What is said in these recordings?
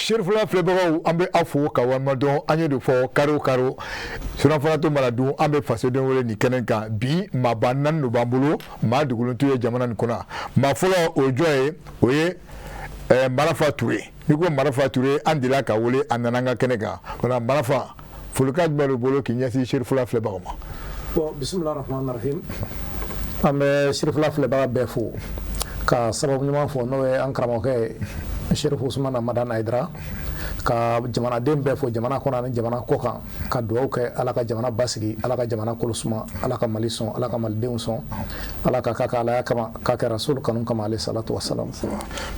Serifula filɛbagaw, an bɛ aw fo ka waleɲuman. An ye de fɔ, kari o kari, surafana to mana dun, an bɛ fasoden wele nin kɛnɛ kan. Bi, maaba naani de b'an bolo, maa dogolen t'u ye jamana nin kɔnɔ. Maa fɔlɔ, o ye jɔn ye? O ye Marafa Ture. N'i ko Marafa Ture, an delila ka wele, a nana an ka kɛnɛ kan. O la, Marafa, folikan jumɛn b'i bolo k'i ɲɛsin Serifula filɛbagaw ma? Bon, bisimilah rahman rahim. An bɛ Serifula filɛbaga bɛɛ fo ka sababu ɲuman fɔ, n'o ye an karamɔgɔkɛ Serifu Usumana Madani Hayidara, ka jamanaden bɛɛ fo, jamana kɔnɔ ani jamana kɔ kan, ka dugawu kɛ Ala ka jamana basigi, Ala ka jamana kolo suma, Ala ka Mali sɔn, Ala ka malidenw sɔn, Ala ka k'a kɛ Alaya kama, k'a kɛ Rasul kanu kama, alayhi salatu wasalam.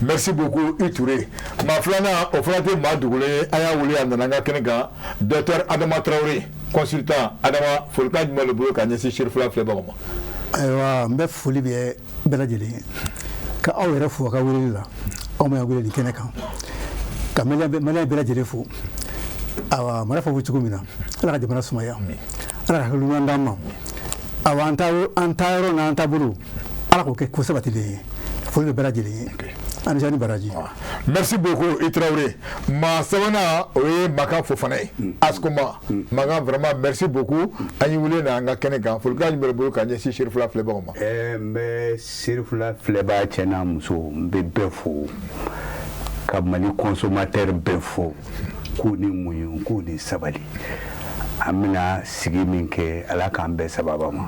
Merci beaucoup, i Ture. Maa filanan, o fana tɛ maa dogolen ye, an y'a wele, a nana an ka kɛnɛ kan, docteur Adama Traoré, consultant. Adama, folikan jumɛn de bolo ka ɲɛsin Serifula filɛbagaw ma? Ayiwa, n bɛ foli bɛ bɛɛ lajɛlen ye, ka aw yɛrɛ fo a ka weleli la, aw ma wele nin kɛnɛ kan, ka maliyɛn bɛɛ lajɛlen fo. Awa, mara fɔ cogo min na, Ala ka jamana sumaya, Ala ka hakili ɲuman d'an ma. Awa, an taa yɔrɔ n'an taabolo, Ala k'o kɛ ko sabatilen ye. Foli bɛ bɛɛ lajɛlen ye, ani ni baraji. Merci beaucoup, i Traoré. Maa sabanan, o ye Makan Fofana ye, Askoma Makan. Vraiment, merci beaucoup, an y'i wele na an ka kɛnɛ kan. Folikan jumɛn b'i bolo ka ɲɛsin Serifula filɛbagaw ma? N bɛ Serifula filɛbaa cɛ n'a muso, n bɛ bɛɛ fo, ka Mali consommateur bɛɛ fo, k'u ni muɲu, k'u ni sabali. An bɛna sigi min kɛ, Ala k'an bɛɛ sababa ma.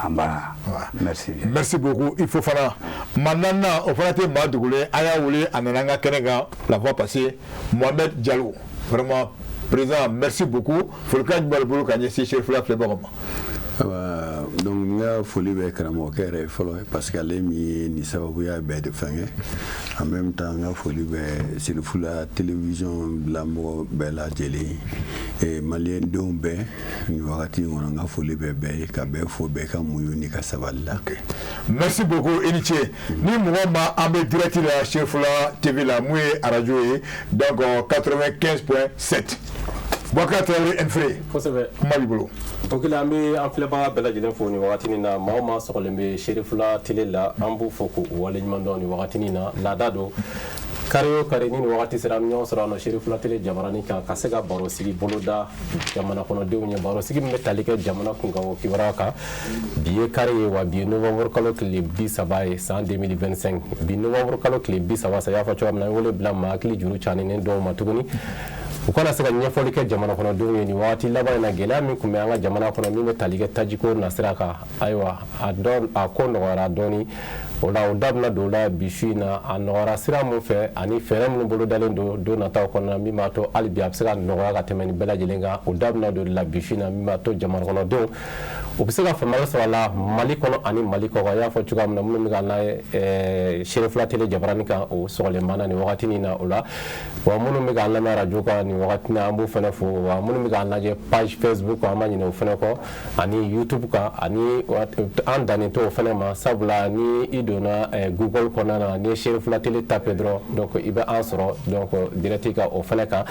An b'a merci bien. Merci beaucoup, i Fofana. Maa naaninan, o fana tɛ maa dogolen, an y'a wele, a nana an ka kɛnɛ kan la fois passée, Mohamed Diallo. Vraiment, président, merci beaucoup. Folikan jumɛn b'i bolo ka ɲɛsin Serifula filɛbagaw ma? Ayiwa, donc n ka foli bɛ karamɔgɔkɛ yɛrɛ ye fɔlɔ, parce que ale min ye nin sababuya bɛɛ de fɛn kɛ. En même temps, n ka foli bɛ Serifula télévision lamɔgɔ bɛɛ lajɛlen ye, maliyɛndenw bɛɛ. Nin wagati in kɔnɔ, n ka foli bɛ bɛɛ ye, ka bɛɛ fo, bɛɛ ka muɲu ni ka sabali la. Merci beaucoup, i ni ce. Ni mɔgɔ ma, an bɛ direct la Serifula TV la, mun ye arajo ye, donc 95.7. Boubacar Traoré Nfré. Kosɛbɛ. Kuma b'i bolo. O kɛlen, an bɛ an filɛbaga bɛɛ lajɛlen fo nin wagati na. Maa o maa sɔgɔlen bɛ Serifula télé la, an b'u fo k'u waleɲuman dɔn nin wagati na. Laada don, kari o kari, ni nin wagati sera, an bɛ ɲɔgɔn sɔrɔ yan nɔ Serifula télé jabarani kan, ka se ka baro sigi boloda jamana kɔnɔdenw ye, baro sigi min bɛ tali kɛ jamana kunkanko kibaruya kan. Bi ye kari ye wa, bi ye novembre kalo tile 30 ye, san 2025. Bi novembre kalo tile 30 sa, i y'a fɔ cogoya min na, an ye wele bila maa hakili juru caninen dɔw ma tuguni, u kana se ka ɲɛfɔli kɛ jamana kɔnɔdenw ye nin wagati laban in na, gɛlɛya min tun bɛ an ka jamana kɔnɔ, min bɛ tali kɛ tajiko nasira kan. Ayiwa, a dɔn a ko nɔgɔyara dɔɔni. O la, o da bɛna don o la bi su in na, a nɔgɔyara sira mun fɛ ani fɛɛrɛ minnu bolodalen don don nataw kɔnɔna, min b'a to hali bi a bɛ se ka nɔgɔya ka tɛmɛ nin bɛɛ lajɛlen kan. O da bɛna don de la bi su in na, min b'a to jamana kɔnɔdenw u bɛ se ka faamuyali sɔrɔ a la, Mali kɔnɔ ani Mali kɔ kan. I y'a fɔ cogoya min na, minnu bɛ ka lajɛ Serifula télé jabarani kan, o sɔgɔlen banna nin wagati in na. O la wa, minnu bɛ k'an lamɛn arajo kan nin wagati na, an b'u fana fo wa. Minnu bɛ k'an lajɛ page Facebook kan, an ma ɲinɛ o fana kɔ, ani YouTube kan, ani an dannen t'o fana ma, sabula ni i donna Google kɔnɔna na, n'i ye Serifula télé tapé dɔrɔn, donc i bɛ an sɔrɔ, donc direct kan o fana kan.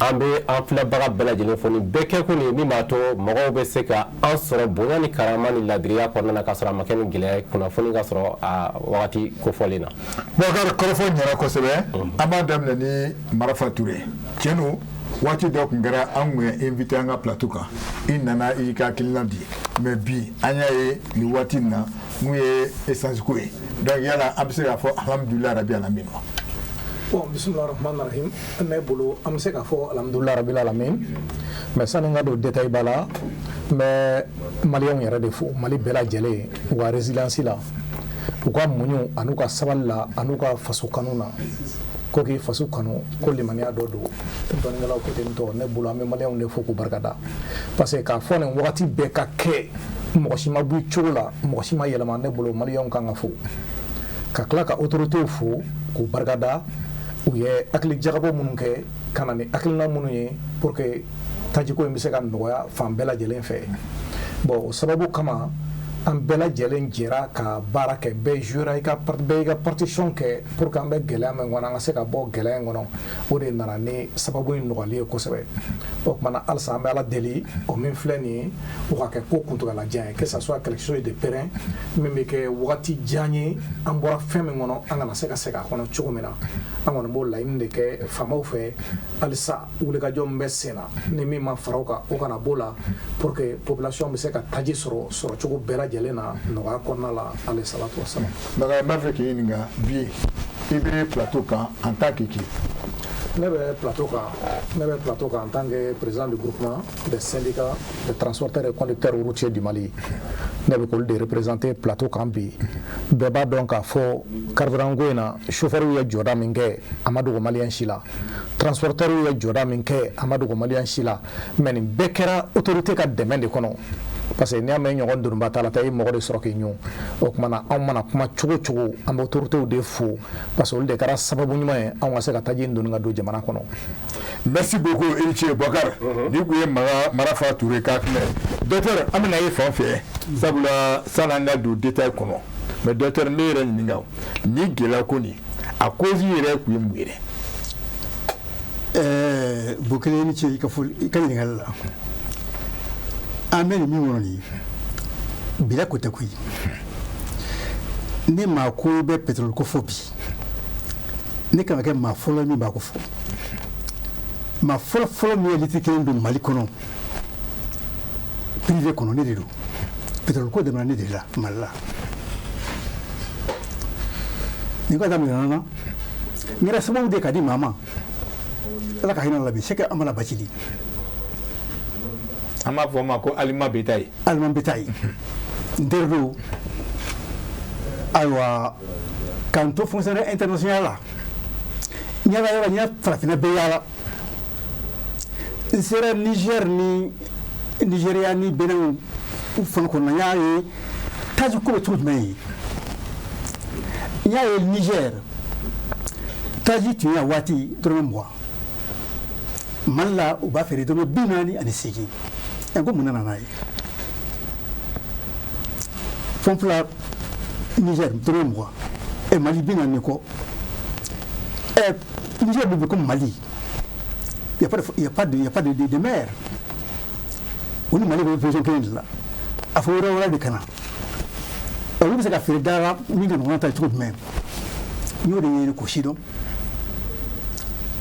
An bɛ an filɛbaga bɛɛ lajɛlen fo. Nin bɛɛ kɛkun de ye min b'a to mɔgɔw bɛ se ka an sɔrɔ bonya ni karama ni ladiriya kɔnɔna na, ka sɔrɔ a ma kɛ ni gɛlɛya ye, kunnafoni ka sɔrɔ a wagati kofɔlen na. Boubacar, kɔrɔfɔ ɲɛna kosɛbɛ. An b'a daminɛ ni Marafa Ture. Tiɲɛ don, waati dɔ tun kɛra, an tun ye invité an ka plateau kan, i nana, i ka hakilina di, mais bi an y'a ye nin waati in na, mun ye essence ko ye? Donc yala an bɛ se k'a fɔ alhamdulilayi rabi alamin wa? Bon, bisimilah rahman rahim. Ne bolo, an bɛ se k'a fɔ alhamdulilah rabil alamin, mais sani n ka don détail ba la, n bɛ maliyɛnw yɛrɛ de fo, Mali bɛɛ lajɛlen, u ka résilience la, u ka muɲu an'u ka sabali la, an'u ka faso kanu na. Ko k'i faso kanu, ko limaniya dɔ don, dɔnnikɛlaw ko ten tɔ. Ne bolo, an bɛ maliyɛnw de fo k'u barikada, parce que k'a fɔ nin wagati bɛɛ ka kɛ, mɔgɔ si ma bɔ i cogo la, mɔgɔ si ma yɛlɛma. Ne bolo, maliyɛnw kan ka fo, ka tila ka autorités fo k'u barikada, u ye hakili jagabɔ minnu kɛ ka na ni hakilina minnu ye pour que tajiko in bɛ se ka nɔgɔya fan bɛɛ lajɛlen fɛ. Bon, o sababu kama, an bɛɛ lajɛlen jɛra ka baara kɛ, bɛɛ jouera i ka bɛɛ y'i ka partition kɛ pour que an bɛ gɛlɛya min kɔnɔ, an ka se ka bɔ gɛlɛya in kɔnɔ. O de nana ni sababu in nɔgɔyali ye kosɛbɛ. O tuma na, halisa an bɛ Ala deli, o min filɛ nin ye, o ka kɛ ko kuntagalajan ye, que ça soit quelque chose de pérenne, min bɛ kɛ wagati jan ye. An bɔra fɛn min kɔnɔ, an kana se ka segin a kɔnɔ cogo min na. An kɔni b'o laɲini de kɛ faamaw fɛ halisa, wulikajɔ min bɛ sen na, ni min ma fara o kan, o kana b'o la, pour que population bɛ se ka taji sɔrɔ sɔrɔcogo bɛɛ lajɛlen na nɔgɔya kɔnɔna la. Ale salatu wasalam. Maga, n b'a fɛ k'i ɲininka bi, i bɛ plateau kan en tant que qui? Ne bɛ plateau kan en tant que président du groupement des syndicats de transporteurs et conducteurs routiers du Mali. Ne bɛ k'olu de représenter plateau kan bi. Bɛɛ b'a dɔn k'a fɔ carburant ko in na, chauffeur ye jɔda min kɛ, a ma dogo maliyɛn si la. Transporteurs ye jɔda min kɛ, a ma dogo maliyɛn si la. Mais nin bɛɛ kɛra autorité ka dɛmɛ de kɔnɔ, parce que n'i y'a mɛn ɲɔgɔn donba t'a la, ta i mɔgɔ de sɔrɔ k'i ɲun. O tuma na, anw mana kuma cogo o cogo, an bɛ autorités de fo, parce que olu de kɛra sababu ɲuman ye anw ka se ka taji in doni ka don jamana kɔnɔ. Merci beaucoup, i ni ce Bɔkari. Ni kun ye Maga Marafa Ture k'a filɛ. Docteur, an bɛna e fan fɛ, sabula san'an ka don détail kɔnɔ, mais docteur, ne yɛrɛ ɲininka, ni gɛlɛya ko nin, a cause yɛrɛ tun ye mun ye dɛ? Bokele, ni ce i ka foli, i ka ɲininkali la. An bɛ nin min kɔnɔ nin ye, bila ko tɛ koyi. Ne maa ko bɛ pétrole ko fɔ bi, ne kan ka kɛ maa fɔlɔ min b'a ko fɔ. Maa fɔlɔ fɔlɔ min ye litiri kelen don Mali kɔnɔ privé kɔnɔ, ne de don. Pétrole ko daminɛ ne de la Mali la. Nin ka daminɛ na, n kɛra sababu de ka di maa ma, Ala ka hinɛ la bi, Sɛkɛ Amala Bacili. An b'a fɔ o ma ko aliment bétail. Aliment bétail, n teri don. Ayiwa, k'an to fonctionnaire international la, n yala yɔrɔ, n ya farafinna bɛɛ yaala. N sera Niger ni Nigéria ni Benin fana kɔnɔ, n y'a ye taji ko bɛ cogo jumɛn ye. N y'a ye Niger, taji tun y'a waati dɔrɔmɛ 20, Mali la u b'a feere dɔrɔmɛ 48. Ɛ, ko mun nana n'a ye? Pompe la Niger dɔrɔmɛ 20, ɛ, Mali 40 kɔ. Ɛ, Niger bɛ comme Mali, il y a pas de il y a pas de mer. O ni Mali bɛ position kelen de la. A fɔ yɔrɔ wɛrɛ de ka na, olu bɛ se ka feere da la min ka ɲɔgɔn ta cogo jumɛn? N y'o de ɲɛɲini k'o si dɔn.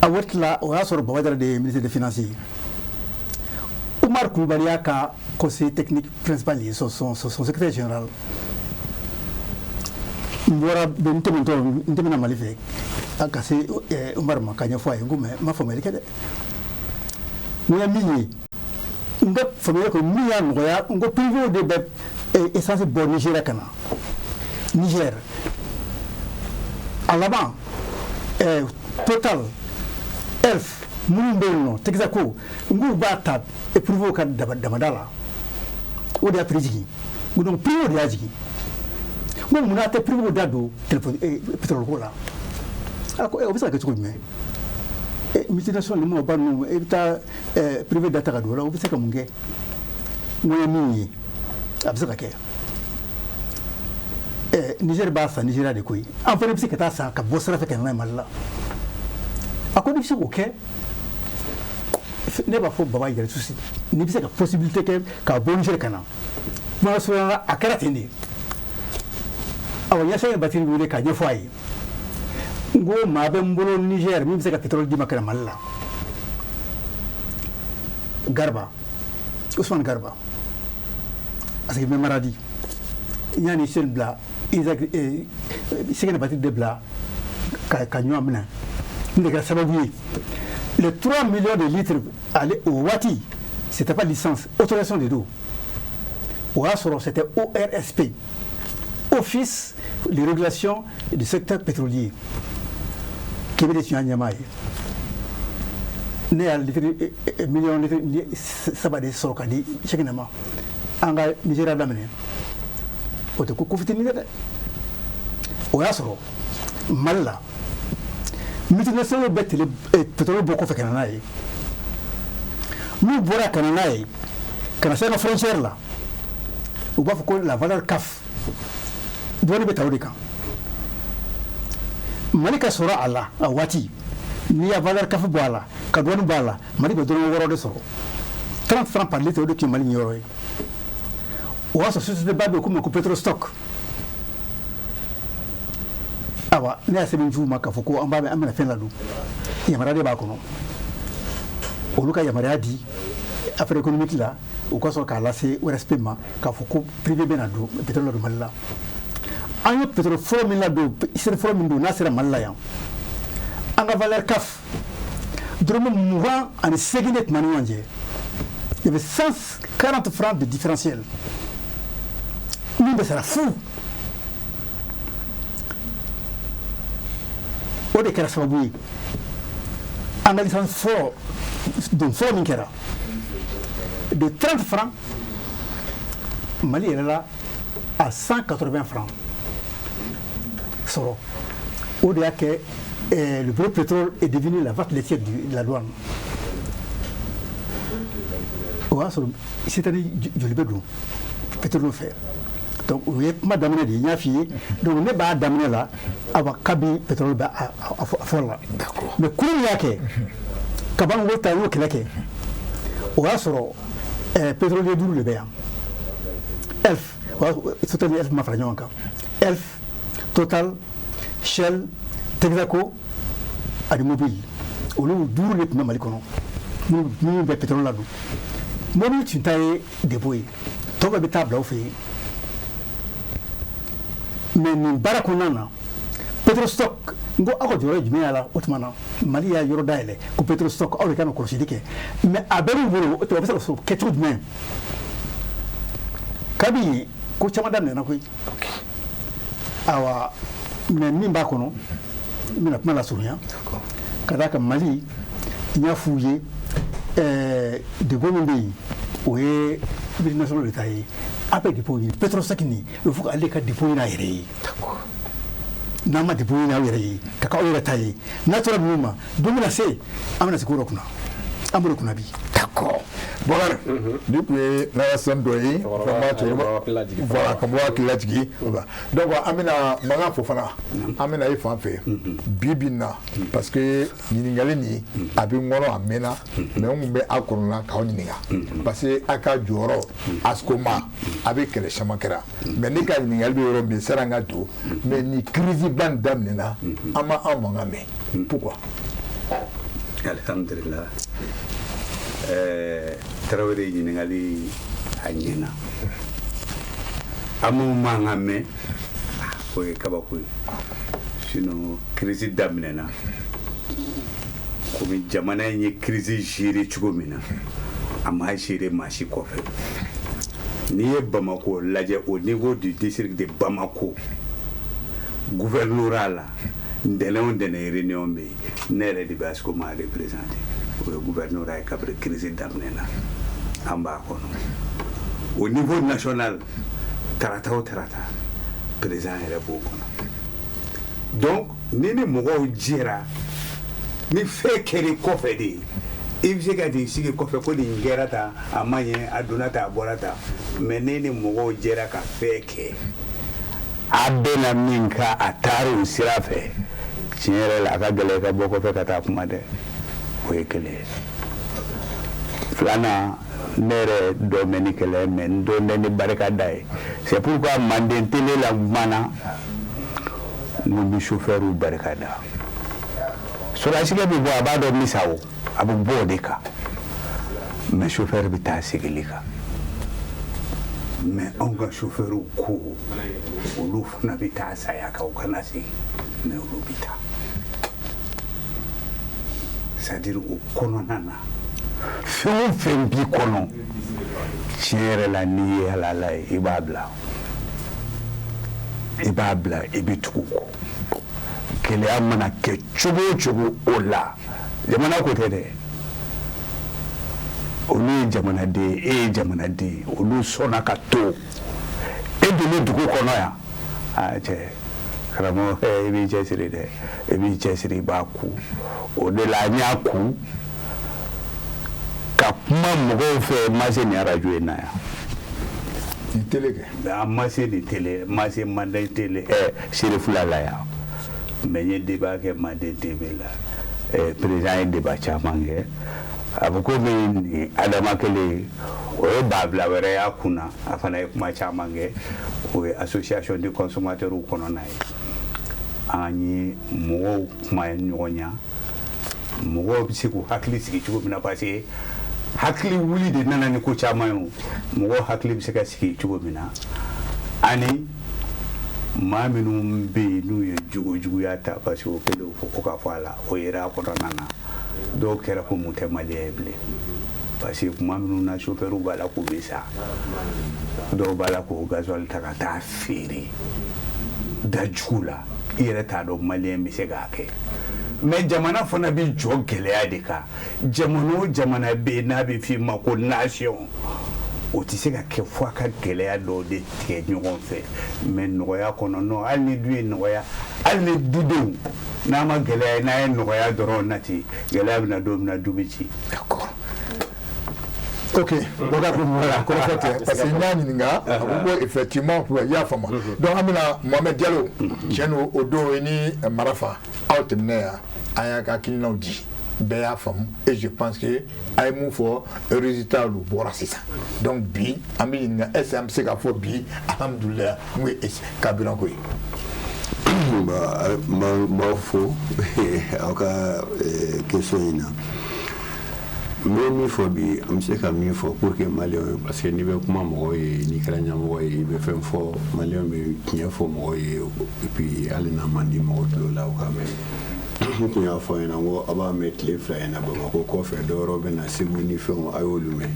A waati la, o y'a sɔrɔ Baba Jara de ye ministre des Finances ye, Umar Kulubali y'a ka conseiller technique principal ye, son secrétaire général. N bɔra n tɛmɛtɔ, n tɛmɛna Mali fɛ ka se Umar ma ka ɲɛfɔ a ye. N ko mais n ma faamuyali kɛ dɛ. N ko ye min ye, n ka faamuyali ko min y'a nɔgɔya, n ko privé de bɛ essence bɔ Nigéria ka na Niger. A laban, Total, Elf minnu bɛ yen nɔ, Texaco, n k'u b'a ta privé ka damada la, o de y'a prix jigin. Donc privé de y'a jigin. N ko munna a tɛ privé da don téléphone pétrole ko la? A ko o bɛ se ka kɛ cogo jumɛn? Multinational ni mɔgɔba ninnu, e bɛ taa privé da ta ka don o la, o bɛ se ka mun kɛ? N ko ye min ye, a bɛ se ka kɛ. Niger b'a san Nigéria de koyi, an fana bɛ se ka taa san ka bɔ sira fɛ ka na n'a ye Mali la. A ko n'i bɛ se k'o kɛ, ne b'a fɔ Baba yɛrɛ susi, n'i bɛ se ka possibilité kɛ ka bɔ Niger ka na. Kuma surunya la, a kɛra ten de. Awa, ɲɛsa ye batiri wele k'a ɲɛfɔ a ye. N ko maa bɛ n bolo Niger min bɛ se ka pétrole d'i ma ka na Mali la, Garba, Ousmane Garba, parce que n bɛ Maradi. N y'a ni seli bila Isaac Sɛgɛnɛ batiri de bila ka ɲɔgɔn minɛ. N de kɛra sababu ye les 3 millions de litres ale o waati, c'était pas licence, autorisation de don. O y'a sɔrɔ c'était ORSP, Office de régulation du secteur pétrolier, Kébé de tun y'a ɲɛmaa ye. Ne y'a litre miliyɔn litre 3 de sɔrɔ ka di Sɛkinɛ ma, an ka Nigéria daminɛ. O tɛ ko fitinin ye dɛ. O y'a sɔrɔ Mali la, multinationaux bɛ télé pétrole bɔ kɔfɛ ka na n'a ye. N'u bɔra ka na n'a ye ka na se an ka frontière la, u b'a fɔ ko la valeur CAF, douane bɛ ta o de kan. Mali ka sɔrɔ a la a waati, n'i ya valeur CAF bɔ a la ka douane bɔ a la, Mali bɛ dɔrɔmɛ 6 de sɔrɔ, 30 francs par litre. O de tun ye Mali ɲɛyɔrɔ ye. O y'a sɔrɔ société ba bɛ yen ko ma ko Petrostock. Awa ne y'a sɛbɛn ci u ma k'a fɔ ko an b'a an bɛna fɛn ladon, yamaruya de b'a kɔnɔ. Olu ka yamaruya di affaire économique la, u ka sɔrɔ k'a lase ORSP ma k'a fɔ ko privé bɛna don pétrole ladon Mali la. An ye pétrole fɔlɔ min ladon, seri fɔlɔ min don n'a sera Mali la yan, an ka valeur CAF dɔrɔmɛ 28 de tun b'an ni ɲɔgɔn cɛ. Il y avait 140 francs de différentiel min bɛ sara fu. O de kɛra sababu ye an ka licence fɔlɔ don fɔlɔ min kɛra de 30 francs, Mali yɛlɛla à 180 francs sɔrɔ. O de y'a kɛ le brut pétrole est devenu la vache laitière de la douane. O y'a sɔrɔ citerne joli bɛ don pétrole fɛ. Donc o ye kuma daminɛ de ye, n y'a f'i ye. Donc ne b'a daminɛ la, awa kabi pétrole bɛ a fɔlɔ la. Mais kuru min y'a kɛ kaban ko ta y'o kɛlɛ kɛ, o y'a sɔrɔ pétrolier duuru de bɛ yan. Elf, o y'a sɔrɔ Total ni Elf ma fara ɲɔgɔn kan. Elf, Total, Shell, Texaco ani Mobil, olu duuru de tun bɛ Mali kɔnɔ minnu bɛ pétrole ladon. Mobil tun ta ye dépôt ye, tɔ bɛɛ bɛ taa bila u fɛ yen. Mais nin baara kɔnɔna na, Petrostock, n ko aw ka jɔyɔrɔ ye jumɛn y'a la? O tuma na Mali y'a yɔrɔ dayɛlɛ ko Petrostock, aw de kan ka kɔlɔsili kɛ. Mais a bɛɛ b'u bolo, o tuma a bɛ se ka sɔrɔ kɛcogo jumɛn? Kabi ko caman daminɛna koyi. Awa, mais min b'a kɔnɔ, n bɛna kuma lasurunya ka d'a kan Mali, n y'a f'u ye, dépôt min bɛ yen, o ye multinationale de ta ye. A bɛ dépôt ɲini Petrostock nin, il faut que ale ka dépôt ɲini a yɛrɛ ye. N'an ma dépôt ɲini aw yɛrɛ ye ka k'aw yɛrɛ ta ye, n'a tora ninnu ma, don bɛna se an bɛna se ko dɔ kunna, an b'o de kunna bi. D'accord. Bɔkari, ni tun ye narration dɔ ye, vraiment cɛkɔrɔba, voilà, ka mɔgɔ hakili lajigin. Donc an bɛna Makan Fofana, an bɛna e fan fɛ bi bi in na, parce que ɲininkali nin a bɛ n kɔnɔ a mɛnna, mais n kun bɛ aw kɔnɔna k'aw ɲininka, parce que aw ka jɔyɔrɔ ASCOMA a bɛ kɛlɛ caman kɛra. Mais ne ka ɲininkali bɛ yɔrɔ min, sani an ka don, mais ni crise ba nin daminɛna, an ma an mankan mɛn, pourquoi? Alhamdulillah. Tarawele, ɲininkali a ɲɛna. An m'o mankan mɛn, o ye kabako ye. Sinon crise daminɛna komi jamana in ye crise gérer cogo min na, a ma gérer maa si kɔfɛ. N'i ye Bamako lajɛ, au niveau du district de Bamako, gouvernorat la, ntɛnɛn o ntɛnɛn réunion bɛ yen, ne yɛrɛ de bɛ ASCOMA représenté. O ye gouvernorat ye. Kabini crise daminɛna, an b'a kɔnɔ. Au niveau national, tarata o tarata, président yɛrɛ b'o kɔnɔ. Donc ni mɔgɔw jɛra ni fɛn kɛr'i kɔfɛ de, i bɛ se ka t'i sigi kɔfɛ ko nin kɛra tan, a ma ɲɛ, a donna tan, a bɔra tan. Mais ne ni mɔgɔw jɛra ka fɛn kɛ, a bɛna min kan, a taara o sira fɛ. Tiɲɛ yɛrɛ la, a ka gɛlɛn ka bɔ kɔfɛ ka taa kuma dɛ. O ye kelen ye. Filanan, ne yɛrɛ dɔ mɛn ni kɛlɛ, mais n dɔn tɛ ni barika da ye. C'est pourquoi Manden télé la, n kumana, n ko n bɛ chauffeur barika da. Sɔrɔdasikɛ bɛ bɔ, a b'a dɔn n bɛ sa, o a bɛ bɔ o de kan, mais chauffeur bɛ taa sigili kan. Mais anw ka chauffeur ko olu fana bɛ taa saya kan, u kana segin, mais olu bɛ taa. C'est à dire o kɔnɔna na, fɛn o fɛn b'i kɔnɔ, tiɲɛ yɛrɛ la, n'i ye halala ye, i b'a bila, i b'a bila, i bɛ tugu o kɔ. Gɛlɛya mana kɛ cogo o cogo, o la jamana ko tɛ dɛ. Olu ye jamanaden ye, e ye jamanaden ye, olu sɔnna ka to e donni dugu kɔnɔ yan. Aa cɛ, karamɔgɔ, i b'i cɛsiri dɛ, i b'i cɛsiri, i b'a ku. O de la an y'a ku ka kuma mɔgɔw fɛ. Ma se nin arajo in na yan. Nin télé kɛ. An ma se nin télé, ma se Manden télé, Serifula la yan. Mais n ye débat kɛ Manden TV la. Président ye débat caman kɛ. A bɛ komi nin Adama kelen, o ye 2000 wɛrɛ y'a kunna, a fana ye kuma caman kɛ. O ye association des consommateurs kɔnɔna ye. An ye mɔgɔw kuma ɲɔgɔn ɲa, mɔgɔw bɛ se k'u hakili sigi cogo min na, parce que hakili wuli de nana ni ko caman ye. O mɔgɔw hakili bɛ se ka sigi cogo min na, ani maa minnu bɛ yen n'u ye jogo juguya ta, parce que o kɛlen fo ka fɔ a la, o yera a kɔnɔna na. Dɔw kɛra ko mun tɛ malien ye bilen, parce que kuma minnu na chauffeur b'a la k'u bɛ sa, dɔw b'a la k'o gasoil ta ka taa feere da jugu la. I yɛrɛ t'a dɔn malien bɛ se k'a kɛ. Mais jamana fana bɛ jɔ gɛlɛya de kan. Jamana o jamana bɛ yen n'a bɛ f'i ma ko nation, o tɛ se ka kɛ fo a ka gɛlɛya dɔw de tigɛ ɲɔgɔn fɛ. Mais nɔgɔya kɔnɔ, non, hali ni du ye nɔgɔya, hali ni dudenw n'a ma gɛlɛya, n'a ye nɔgɔya dɔrɔn nati, gɛlɛya bɛ na don min na, du bɛ ci. D'accord. Ok, Bɔkar, voilà, kɔrɔfɔ tɛ, parce que n y'a ɲininka, a ko effectivement i y'a faamu. Donc an bɛna Mohamed Diallo, tiɲɛ don, o don i ni Marafa aw tɛmɛna yan, an y'a ka hakilinaw di, bɛɛ y'a faamu, et je pense que a ye mun fɔ, résultat olu bɔra sisan. Donc bi an bɛ ɲininka, est ce que an bɛ se k'a fɔ bi alhamdulilayi, mun ye carburant ko ye? N b'aw fo aw ka question in na. N bɛ min fɔ bi, an bɛ se ka min fɔ pour que maliyɛnw ye, parce que n'i bɛ kuma mɔgɔw ye, n'i kɛra ɲɛmɔgɔ ye, i bɛ fɛn fɔ maliyɛnw, bɛ tiɲɛ fɔ mɔgɔw ye, et puis hali n'a man di mɔgɔw tulo la, u k'a mɛn. N tun y'a fɔ ɲɛna ko a b'a mɛn tile 2 in na Bamakɔ kɔfɛ, dɔwɛrɛw bɛ na Segu ni fɛnw, a y'olu mɛn.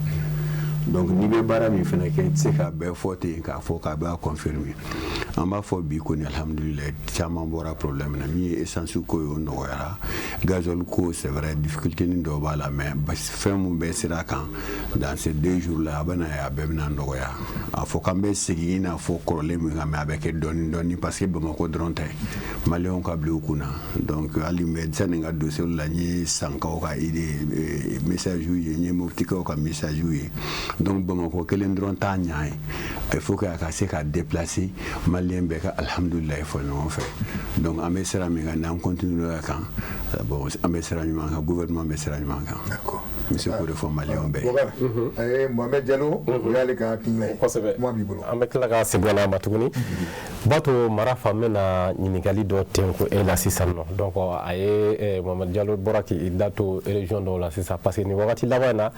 Donc n'i bɛ baara min fana kɛ, i tɛ se k'a bɛɛ fɔ ten k'a fɔ k'a b'a confirmer. An b'a fɔ bi kɔni, alhamdulilayi, caman bɔra problème na. Min ye essence ko ye, o nɔgɔyara. Gasoil ko, c'est vrai, difficulté ni dɔw b'a la, mais fɛn mun bɛ sira kan dans ces 2 jours là, a bɛna ye, a bɛɛ bɛna nɔgɔya. A fɔ k'an bɛ segin i n'a fɔ kɔrɔlen min kan, mais a bɛ kɛ dɔɔni dɔɔni, parce que Bamakɔ dɔrɔn tɛ, maliyɛnw ka bila u kunna. Donc hali bɛ sani n ka dossier la, n ye Sankaw ka idée message ye, n ye Moptikaw ka message ye. Donc Bamakɔ kelen dɔrɔn t'a ɲa ye, il faut que a ka se ka déplacer, maliyɛn bɛɛ ka alhamdulilayi fɔ ɲɔgɔn fɛ. Donc an bɛ sira min kan, n'an continue a kan, bon, an bɛ sira ɲuman kan, gouvernement bɛ sira ɲuman kan. N bɛ se k'o de fɔ maliyɛnw bɛɛ ye. Bɔkar, Mohamed Diallo, o y'ale ka hakilina ye. Kosɛbɛ. Kuma b'i bolo. An bɛ tila ka segin a ma tuguni. Bato Marafa, n bɛna ɲininkali dɔ tɛnku e la sisan nɔ. Donc a ye Mohamed Diallo bɔra k'i da to région dɔw la sisan, parce que nin wagati laban in na,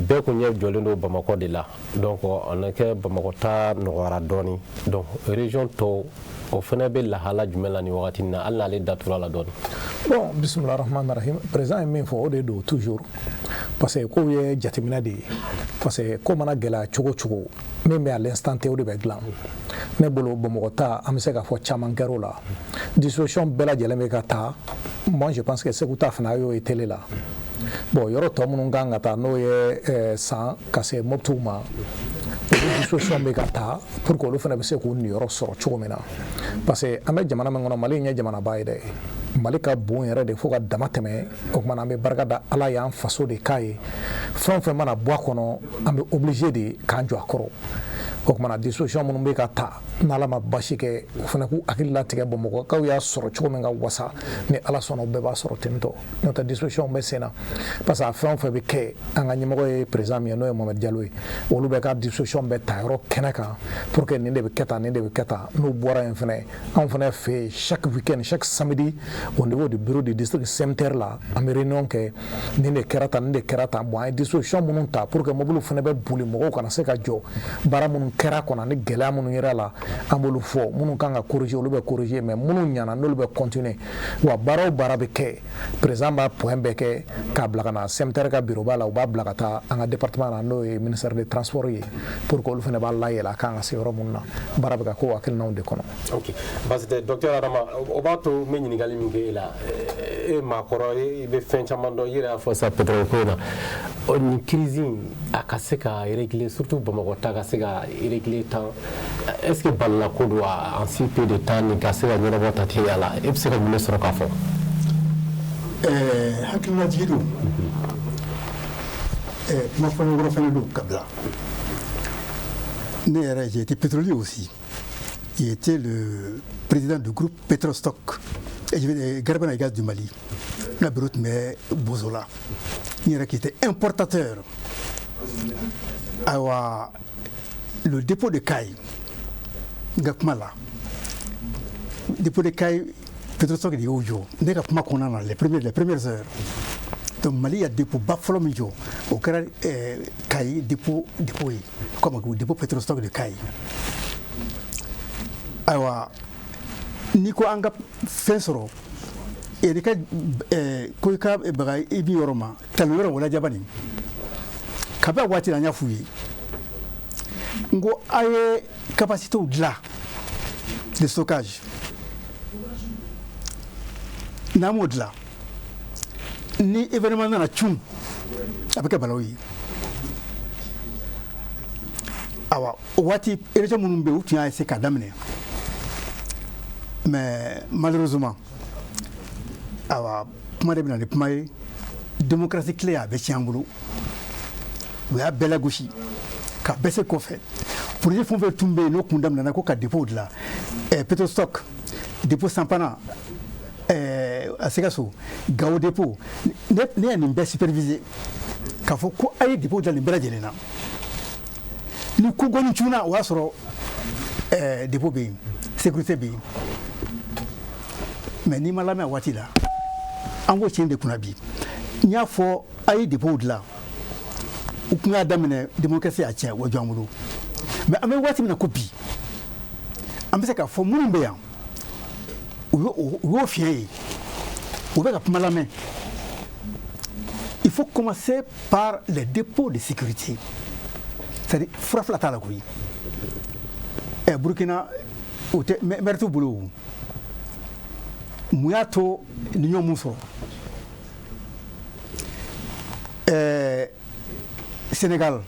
bɛɛ kun ɲɛ jɔlen don Bamakɔ de la. Donc on a kɛ Bamakɔ ta nɔgɔyara dɔɔni, donc région tɔw, o fana bɛ lahala jumɛn la nin wagati in na, hali n'ale datura la dɔɔni? Bon, bisimilah rahman rahim. Président ye min fɔ, o de don toujours, parce que kow ye jateminɛ de ye, parce que ko mana gɛlɛya cogo cogo, min bɛ à l'instant T, o de bɛ dilan. Ne bolo, Bamakɔ ta, an bɛ se k'a fɔ caman kɛr'o la, disposition bɛɛ lajɛlen bɛ ka ta. Moi, je pense que Segu ta fana, a y'o ye télé la. Bon, yɔrɔ tɔ minnu kan ka taa, n'o ye San ka se Moptiw ma, olu disposition bɛ ka ta pour que olu fana bɛ se k'u niyɔrɔ sɔrɔ cogo min na, parce que an bɛ jamana min kɔnɔ, Mali in ye jamanaba ye dɛ, Mali ka bon yɛrɛ de fo ka dama tɛmɛ. O kumana, an bɛ barika da Ala y'an faso de k'a ye. Fɛn o fɛn mana bɔ a kɔnɔ, an bɛ obligé de k'an jɔ a kɔrɔ. O kumana, disposition minnu bɛ ka ta, n'Ala ma basi kɛ, o fana k'u hakili latigɛ, Bamakɔkaw y'a sɔrɔ cogo min ka wasa, ni Ala sɔnna, o bɛɛ b'a sɔrɔ ten tɔ. N'o tɛ, disposition bɛ sen na, parce que a fɛn o fɛn bɛ kɛ, an ka ɲɛmɔgɔ ye président min ye, n'o ye Mohamed Diallo ye, olu bɛ ka disposition bɛɛ ta yɔrɔ kɛnɛ kan pour que nin de bɛ kɛ tan, nin de bɛ kɛ tan. N'u bɔra yen fɛnɛ, anw fɛnɛ fɛ yen, chaque week-end, chaque samedi, au niveau du bureau du district CMTR la, an bɛ réunion kɛ, nin de kɛra tan, nin de kɛra tan. Bon, an ye disposition minnu ta pour que mobiliw fɛnɛ bɛ boli, mɔgɔw kana se ka jɔ, baara minnu kɛra kɔnɔ ni gɛlɛya minnu yera la, an b'olu fɔ. Minnu kan ka corriger, olu bɛ corriger, mais minnu ɲana, n'olu bɛ continuer. Wa baara o baara bɛ kɛ, président b'a point bɛɛ kɛ k'a bila ka na CMTR ka bureau ba la, u b'a bila ka taa an ka département na, n'o ye ministère des Transports ye, pour que olu fana b'a layɛlɛ a kan ka se yɔrɔ minnu na. Baara bɛ ka k'o hakilinaw de kɔnɔ. Ok, basi tɛ, docteur Adama. O b'a to n bɛ ɲininkali min kɛ e la, e maakɔrɔ ye, i bɛ fɛn caman dɔn, i yɛrɛ y'a fɔ sisan pétrole ko in na. Nin crise in, a ka se ka régler, surtout Bamakɔ ta ka se ka régler tan, est ce que balila ko don en si peu de temps, nin ka se ka ɲɛnabɔ ta teliya la? E bɛ se ka mun de sɔrɔ k'a fɔ? Hakilinajigi don, kuma fɔɲɔgɔnkɔrɔ fɛnɛ don ka bila. Ne yɛrɛ, j'ai été pétrolier aussi. J'ai été le président du groupe Petrostock et Garabana et Gaz du Mali. N ka bureau tun bɛ Bozola. N yɛrɛ qui était importateur. Ayiwa, le dépôt de Kayes, n ka kuma la, dépôt de Kayes Petrostock de y'o jɔ ne ka kuma kɔnɔna na, les premières heures. Donc Mali ya dépôt ba fɔlɔ min jɔ, o kɛra Kayi dépôt ye, comme dépôt Petrostock de Kayi. Ayiwa, n'i ko an ka fɛn sɔrɔ, i ka ko i ka baga i bi yɔrɔ ma tali yɔrɔ o lajaba nin kabi a waati la, an y'a f'u ye n ko a ye capacité dilan de stockage. N'an m'o dilan, ni événement nana cun, a bɛ kɛ balawu ye. Awa, o waati région minnu bɛ yen, u tun y'a essayer k'a daminɛ, mais malheureusement, awa, kuma de bɛ na ni kuma ye, démocratie tile a bɛ tiɲɛ an bolo. U y'a bɛɛ lagosi ka bɛɛ se kɔfɛ. Projet fɛn o fɛn tun bɛ yen, n'o kun daminɛna ko ka dépôt dilan, Petrostock, dépôt Sampana, a Sikaso, Gao dépôt, ne ye nin bɛɛ superviser k'a fɔ ko a ye dépôt dilan nin bɛɛ lajɛlen na. Ni ko gɔni cunna, o y'a sɔrɔ dépôt bɛ yen, sécurité bɛ yen. Mais n'i ma lamɛn a waati la, an k'o tiɲɛ de kunna bi. N y'a fɔ a ye dépôt dilan, u tun y'a daminɛ, démocratie y'a tiɲɛ, o jɔ an bolo. Mais an bɛ waati min na ko bi, an bɛ se k'a fɔ minnu bɛ yan, u y'o fiɲɛ ye, u bɛ ka kuma lamɛn. Il faut commencer par les dépôts de sécurité, c'est-à-dire fura fila t'a la koyi. Burukina, o tɛ maire t'u bolo. O mun y'a to ni ɲɔ mun sɔrɔ? Sénégal,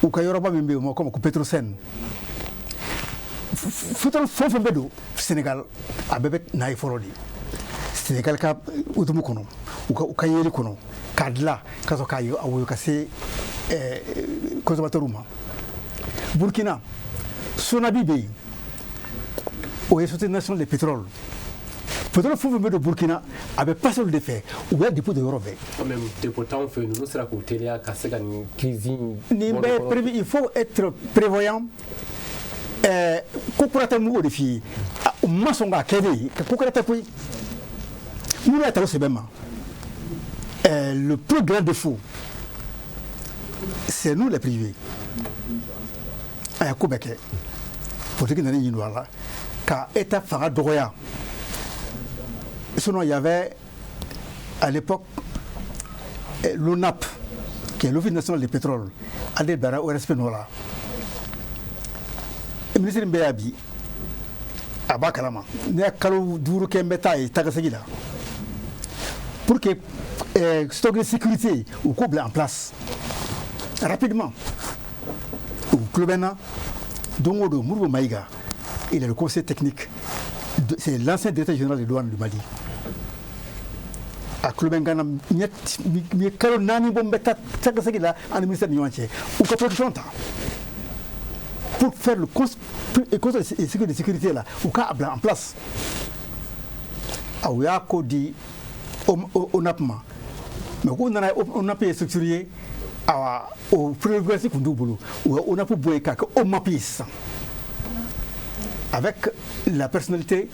u ka yɔrɔba min bɛ yen, o ma ko Petrosen, pétrole fɛn o fɛn bɛ don Sénégal, a bɛɛ bɛ na ye fɔlɔ de Sénégal ka hukumu kɔnɔ, u ka yeli kɔnɔ k'a dilan ka sɔrɔ k'a woyo ka se consommateurs ma. Burkina, Sonabi bɛ yen, o ye Société nationale de pétrole. Pétrole fɛn o fɛn bɛ don Burkina, a bɛ passer olu de fɛ. U bɛ dépôt de yɔrɔ bɛɛ. Quand même, dépôt t'anw fɛ yen, ninnu sera k'u teliya ka se ka nin crise in nin bɛɛ prévu. Il faut être prévoyant. Ko kura tɛ, n b'o de f'i ye. U ma sɔn k'a kɛ de, ko kura tɛ koyi. Minnu y'a ta o sɛbɛn ma, le plus grand défaut, c'est nous les privés. A ye ko bɛɛ kɛ, politique nana ɲin don a la ka État fanga dɔgɔya. Sinon, il y avait à l'époque l'ONAP, qui est l'Office national du pétrole, ale bilara ORSP nɔ la. Ministre min bɛ yan bi, a b'a kalama, ne ye kalo 5 kɛ n bɛ taa yen tagasegin la pour que stock de sécurité, u k'o bila en place rapidement. U tulo bɛ n na don o don. Modibo Maïga, il est le conseiller technique, c'est l'ancien directeur général des douanes du Mali. A tulo bɛ n kan na. N ye kalo 4 bɔ n bɛ taa tagasegin la an ni ministère ni ɲɔgɔn cɛ, u ka production ta pour faire le conseil de sécurité là, u k'a bila en place. A u y'a ko di ONAP ma, mais k'u nana, ONAP ye structure ye, awa, o prérogative tun t'u bolo. U ye ONAP bɔ yen k'a kɛ OMAP ye sisan, avec la personnalité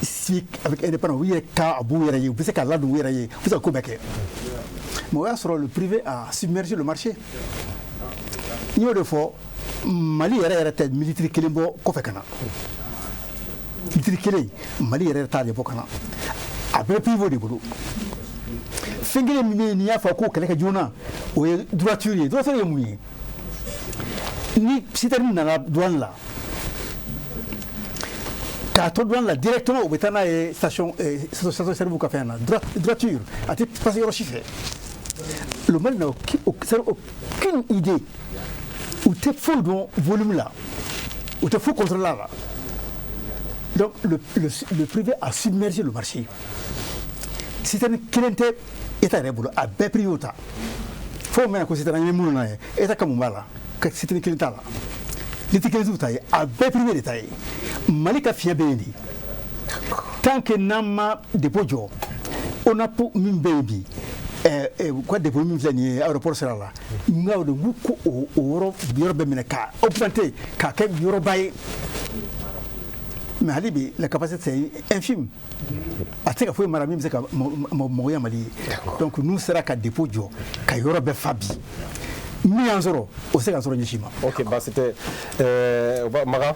civique, avec indépendant, u yɛrɛ ka a b'u yɛrɛ ye, u bɛ se k'a ladon u yɛrɛ ye, u bɛ se ka ko bɛɛ kɛ. Mais o y'a sɔrɔ le privé a submergé le marché. N y'o de fɔ, Mali yɛrɛ yɛrɛ tɛ litre kelen bɔ kɔfɛ ka na, litre kelen Mali yɛrɛ t'ale bɔ ka na, a bɛɛ privé de bolo. Fɛn kelen min bɛ yen n'i y'a fɔ k'o kɛlɛ kɛ joona, o ye droiture ye. Droiture ye mun ye? Ni citerne nana douane la, k'a to douane la directement, u bɛ taa n'a ye station service ka fɛn na, droiture, a tɛ passer yɔrɔ si fɛ. Le Mali n'a aucune idée, u tɛ foyi dɔn volume la, u tɛ foyi contrôler la. Donc le privé a submergé le marché. Citerne kelen tɛ État yɛrɛ bolo, a bɛɛ privé ta. Fo mɛna ko citerne an ye minnu na ye, État ka mun b'a la? Ka citerne kelen t'a la, litre kelen t'u ta ye, a bɛɛ privé de ta ye. Mali ka fiɲɛ bɛ yen de. Tant que n'an ma dépôt jɔ, ONAP min bɛ yen bi, u ka dépôt min filɛ nin ye aéroport sira la, n ka o de n ko o yɔrɔ bɛɛ minɛ k'a augmenter k'a kɛ yɔrɔba ye. Mais hali bi, la capacité, c'est infime. A tɛ se ka foyi mara min bɛ se ka mɔgɔya Mali ye. Donc n'u sera ka dépôt jɔ ka yɔrɔ bɛɛ fa bi, min y'an sɔrɔ, o se ka sɔrɔ ɲɛsin ma. Ok, baasi tɛ. Makan,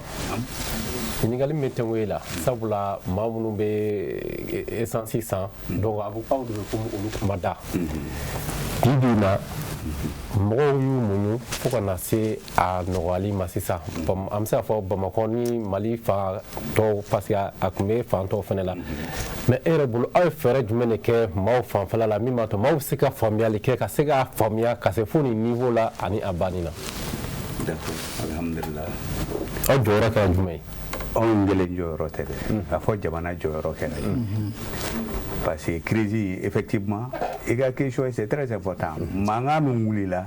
ɲininkali min bɛ tɛnku e la, sabula maa minnu bɛ essence san, donc a bɛ aw de bɛ komi olu kuma da bi bi in na, mɔgɔw y'u muɲu fo ka na se a nɔgɔyali ma. Sisan an bɛ se k'a fɔ Bamakɔ ni Mali fan tɔw, parce que a tun bɛ fan tɔw fana la. Mais e yɛrɛ bolo, aw ye fɛɛrɛ jumɛn de kɛ maaw fanfɛla la min b'a to maaw bɛ se ka faamuyali kɛ, ka se k'a faamuya ka se fo nin niveau la ani a banni na? D'accord, alhamdulillah. Aw jɔyɔrɔ kɛra jumɛn ye? Anw kelen jɔyɔrɔ tɛ dɛ, k'a fɔ jamana jɔyɔrɔ kɛra ye, parce que crise, effectivement, i ka question, c'est très important. Mankan min wulila,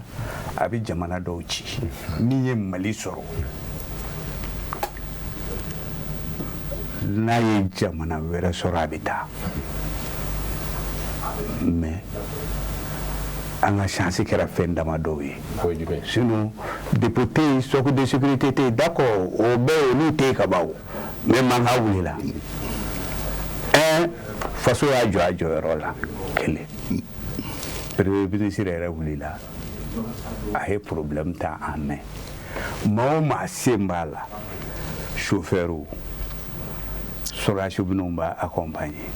a bɛ jamana dɔw ci. Min ye Mali sɔrɔ, n'a ye jamana wɛrɛ sɔrɔ, a bɛ taa. Mais an ka chance kɛra fɛn dama dɔw ye. Sinon dépôt tɛ yen, stock de sécurité tɛ yen, d'accord, o bɛɛ olu tɛ yen ka ban o. Mais mankan wulila, un, faso y'a jɔ a jɔyɔrɔ la. Kelen, premier ministre yɛrɛ wulila, a ye problème ta en main. Maa o maa sen b'a la, chauffeur, sɔrɔdasi minnu b'a accompagner,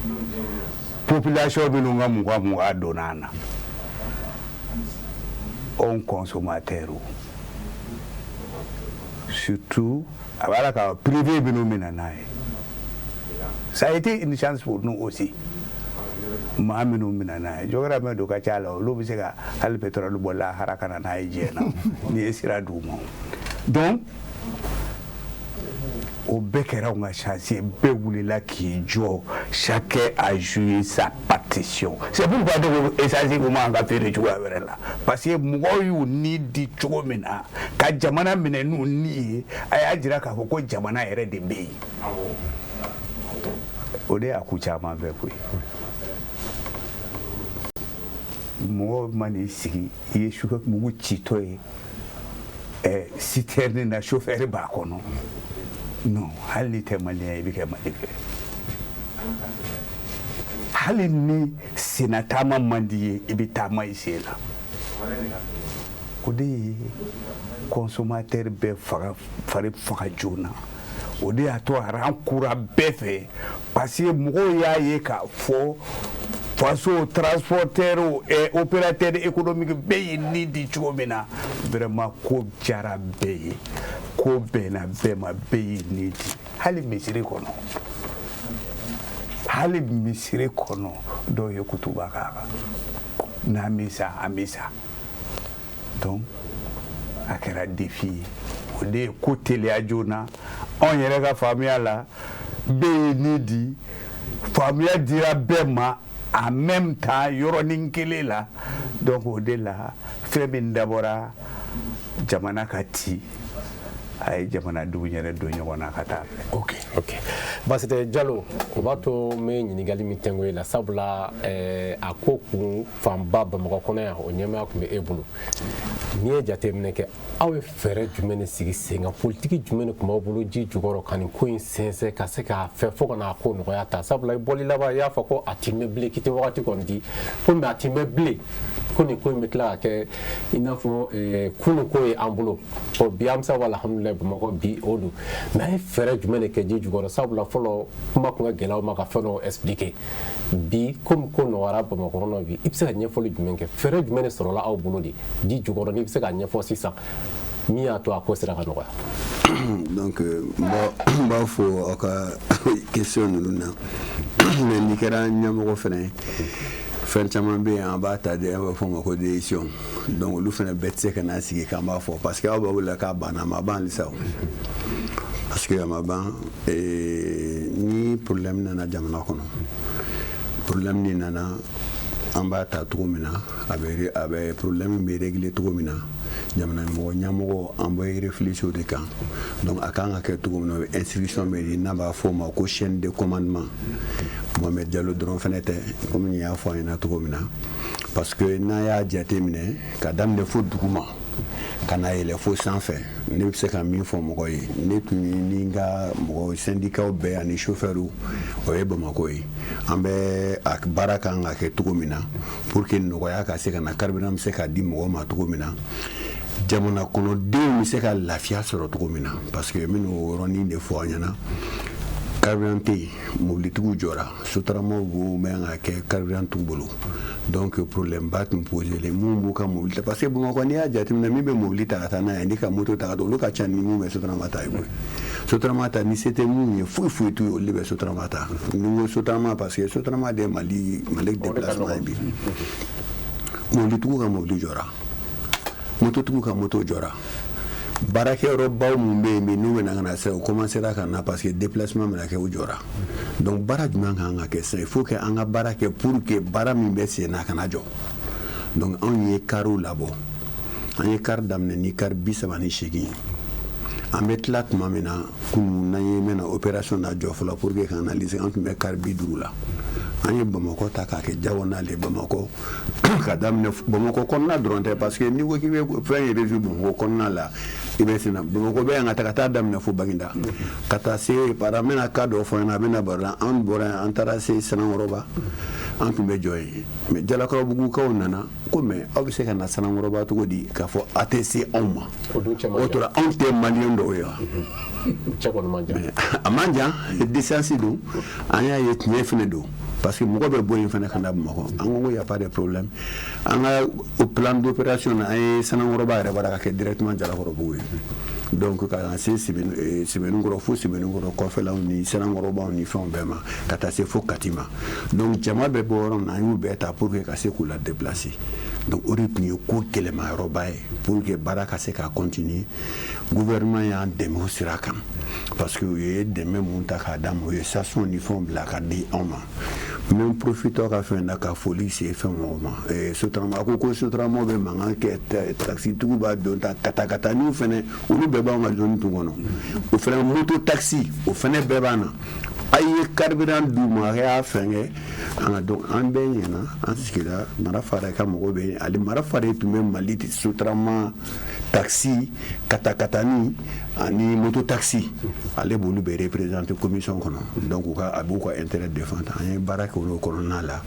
population minnu ka 20 20 donna an na, anw consommateurs, surtout a b'a la ka privé minnu bɛ na n'a ye. Ça a été une chance pour nous aussi. Maa minnu bɛ na n'a ye, jɔkɛra don ka ca la, olu bɛ se ka hali pétrole bɔ lahara ka na n'a ye diɲɛ na n'i ye sira d'u ma. Donc o bɛɛ kɛra anw ka chance ye. Bɛɛ wulila k'i jɔ, chacun a joué sa partition. C'est pourquoi ne ko essence ko man ka feere cogoya wɛrɛ la, parce que mɔgɔw y'u ni di cogo min na ka jamana minɛ n'u ni ye, a y'a jira k'a fɔ ko jamana yɛrɛ de bɛ yen. O de y'a ku caman fɛ koyi. Mɔgɔ man'i sigi, i ye sufɛ mugu citɔ ye citerne na, chauffeur b'a kɔnɔ. Non, hali n'i tɛ malien ye, i bɛ kɛ Mali fɛ. Hali ni senna taama man di ye, i bɛ taama i sen na. O de ye consommateur bɛɛ faga, fari faga joona. O de y'a to a kura bɛɛ fɛ, parce que mɔgɔw y'a ye k'a fɔ faso transporteur, opérateur économique bɛɛ ye nin di cogo min na. Vraiment, ko diyara bɛɛ ye, ko bɛnna bɛɛ ma, bɛɛ ye nin di. Hali misiri kɔnɔ, hali misiri kɔnɔ, dɔw ye kutuba k'a kan, n'an bɛ sa, an bɛ sa. Donc a kɛra défi ye. O de ye ko teliya joona. Anw yɛrɛ ka faamuya la, bɛɛ ye nin di, faamuya dira bɛɛ ma en même temps, yɔrɔnin kelen la. Donc o de la, fɛn min dabɔra jamana ka ci, a ye jamanadenw yɛrɛ don ɲɔgɔn na ka taa fɛ. Ok, baasi tɛ. Jalo, o b'a to n bɛ ɲininkali min tɛnku e la, sabula a ko kun fanba Bamakɔ kɔnɔ yan, o ɲɛmaaya tun bɛ e bolo. N'i ye jateminɛ kɛ, aw ye fɛɛrɛ jumɛn de sigi sen kan? Politiki jumɛn de tun b'aw bolo ji jukɔrɔ ka nin ko in sɛnsɛn, ka se k'a fɛ fo ka n'a ko nɔgɔya ta? Sabula i bɔli laban, i y'a fɔ ko a ti mɛn bilen, k'i tɛ wagati kɔni di ko, mais a ti mɛn bilen ko nin ko in bɛ tila ka kɛ i n'a fɔ kunun ko ye an bolo. Bon, bi an bɛ se ka fɔ alhamdulilayi, Bamakɔ bi o don. Mais a ye fɛɛrɛ jumɛn de kɛ ji jukɔrɔ? Sabula fɔlɔ, kuma tun ka gɛlɛn aw ma ka fɛn dɔw expliquer. Bi, komi ko nɔgɔyara Bamakɔ kɔnɔ bi, i bɛ se ka ɲɛfɔli jumɛn kɛ? Fɛɛrɛ jumɛn de sɔrɔla aw bolo de ji jukɔrɔ, n'i bɛ se ka ɲɛfɔ sisan, min y'a to a ko sera ka nɔgɔya? Donc n b'a fɔ aw ka question ninnu na. Mais n'i kɛra ɲɛmɔgɔ fɛnɛ ye, fɛn caman bɛ yen, an b'a ta de, an b'a fɔ o ma ko décision. Donc olu fɛnɛ bɛɛ tɛ se ka n'a sigi k'an b'a fɔ, parce que aw b'a wele k'a banna, a ma ban halisa o, parce que a ma ban. Ni problème nana jamana kɔnɔ, problème ni nana, an b'a ta cogo min na, a bɛ problème bɛ régler cogo min na, jamana mɔgɔ ɲɛmɔgɔ, an bɛ réfléchir o de kan. Donc a kan ka kɛ cogo min na, instruction bɛ di, n'a b'a fɔ o ma ko chaîne de commandement. Mohamed Diallo dɔrɔn fɛnɛ tɛ, komi n y'a fɔ a ɲɛna cogo min na, parce que n'an y'a jate minɛ ka daminɛ fo dugu ma. Ka na yɛlɛ fo sanfɛ, ne bɛ se ka min fɔ mɔgɔ ye, ne tun ye ni n ka mɔgɔ syndicats bɛɛ ani chauffeurs, o ye Bamakɔ ye. An bɛ a baara kan ka kɛ cogo min na pour que nɔgɔya ka se ka na, carburant bɛ se ka di mɔgɔw ma cogo min na, jamana kɔnɔdenw bɛ se ka lafiya sɔrɔ cogo min na, parce que n bɛna o yɔrɔnin de fɔ an ɲɛna. Carburant tɛ yen, mobilitigiw jɔra, sotaramaw b'o mɛn ka kɛ, carburant t'u bolo. Donc problème ba tun posé len mun b'u ka mobili ta, parce que Bamakɔ, n'i y'a jateminɛ, min bɛ mobili ta ka taa n'a ye ni ka moto ta ka taa, olu ka ca ni mun bɛ sotarama ta ye koyi. Sotarama ta, ni se tɛ mun ye, foyi foyi t'u ye, olu de bɛ sotarama ta. Ni n ko sotarama, parce que sotarama de ye Mali déplacement ye bi. Mobilitigiw ka mobili jɔra, mototigiw ka moto jɔra, baarakɛyɔrɔbaw mun bɛ yen bi, n'u bɛ na ka na sisan, u commencera ka na parce que déplacement bɛna kɛ, u jɔra. Donc baara jumɛn kan ka kɛ sisan? Il faut que an ka baara kɛ pour que baara min bɛ sen na, a kana jɔ. Donc anw ye kariw labɔ, an ye kari daminɛ ni kari 38 ye. An bɛ tila tuma min na kunun, n'an ye mɛna opération na jɔ fɔlɔ pour que ka analyser, an tun bɛ kari 50 la. An ye Bamakɔ ta k'a kɛ diagonale ye, Bamakɔ ka daminɛ Bamakɔ kɔnɔna dɔrɔn tɛ, parce que n'i ko k'i bɛ fɛn ye résoudre Bamakɔ kɔnɔna la, i bɛ sen na. Bamakɔ bɛ yan ka taa daminɛ fo Baginda, ka taa se par an bɛna cas dɔ fɔ ɲɛna, a bɛna baro la. An bɔra yan, an taara se Sanankɔrɔba, an tun bɛ jɔ yen, mais Jalakɔrɔbugukaw nana ko mais aw bɛ se ka na Sanankɔrɔba cogo di k'a fɔ a tɛ se anw ma? O tora anw tɛ maliyɛn dɔw ye wa? A man jan, distance don. An y'a ye tiɲɛ fana don, parce que mɔgɔ bɛ bɔ yen fana ka na Bamakɔ. An ko y a pas de problème. An ka plan d'opération na, an ye Sanankɔrɔba yɛrɛ bara ka kɛ directement Jalakɔrɔbugu ye. Donc ka na se Sɛbɛninkɔrɔ, fo Sɛbɛninkɔrɔ kɔfɛlaw ni Sanankɔrɔbaw ni fɛnw bɛɛ ma, ka taa se fo Kati ma. Donc jama bɛ bɔ yɔrɔ min na, an y'u bɛɛ ta pour que ka se k'u la déplacer. Donc o de tun ye ko gɛlɛma yɔrɔba ye pour que baara ka se ka continuer. Gouvernement y'an dɛmɛ o sira kan, parce que u ye dɛmɛ mun ta k'a d'an ma, u ye station ni fɛnw bila ka di anw ma. N bɛ profiter ka fɛn na ka foli se fɛn mɔgɔw ma. Sotrama, a ko sotramaw bɛ mankan kɛ, taxitigiw b'a don ta katakataniw fɛnɛ, olu bɛɛ b'anw ka zone tun kɔnɔ. O fɛnɛ, moto taxi, o fɛnɛ bɛɛ b'an na. A ye carburant d'u ma, a y'a fɛn kɛ an ka. Donc an bɛɛ ɲɛna, an sigira. Mara Fara ka mɔgɔw bɛ yen, ale Mara Fara tun bɛ Mali sotrama, taxi, katakatani ani moto taxi, ale b'olu bɛɛ représenter commission kɔnɔ. Donc u ka, a b'u ka intérêt défendre. An ye baara kɛ olu kɔnɔna la,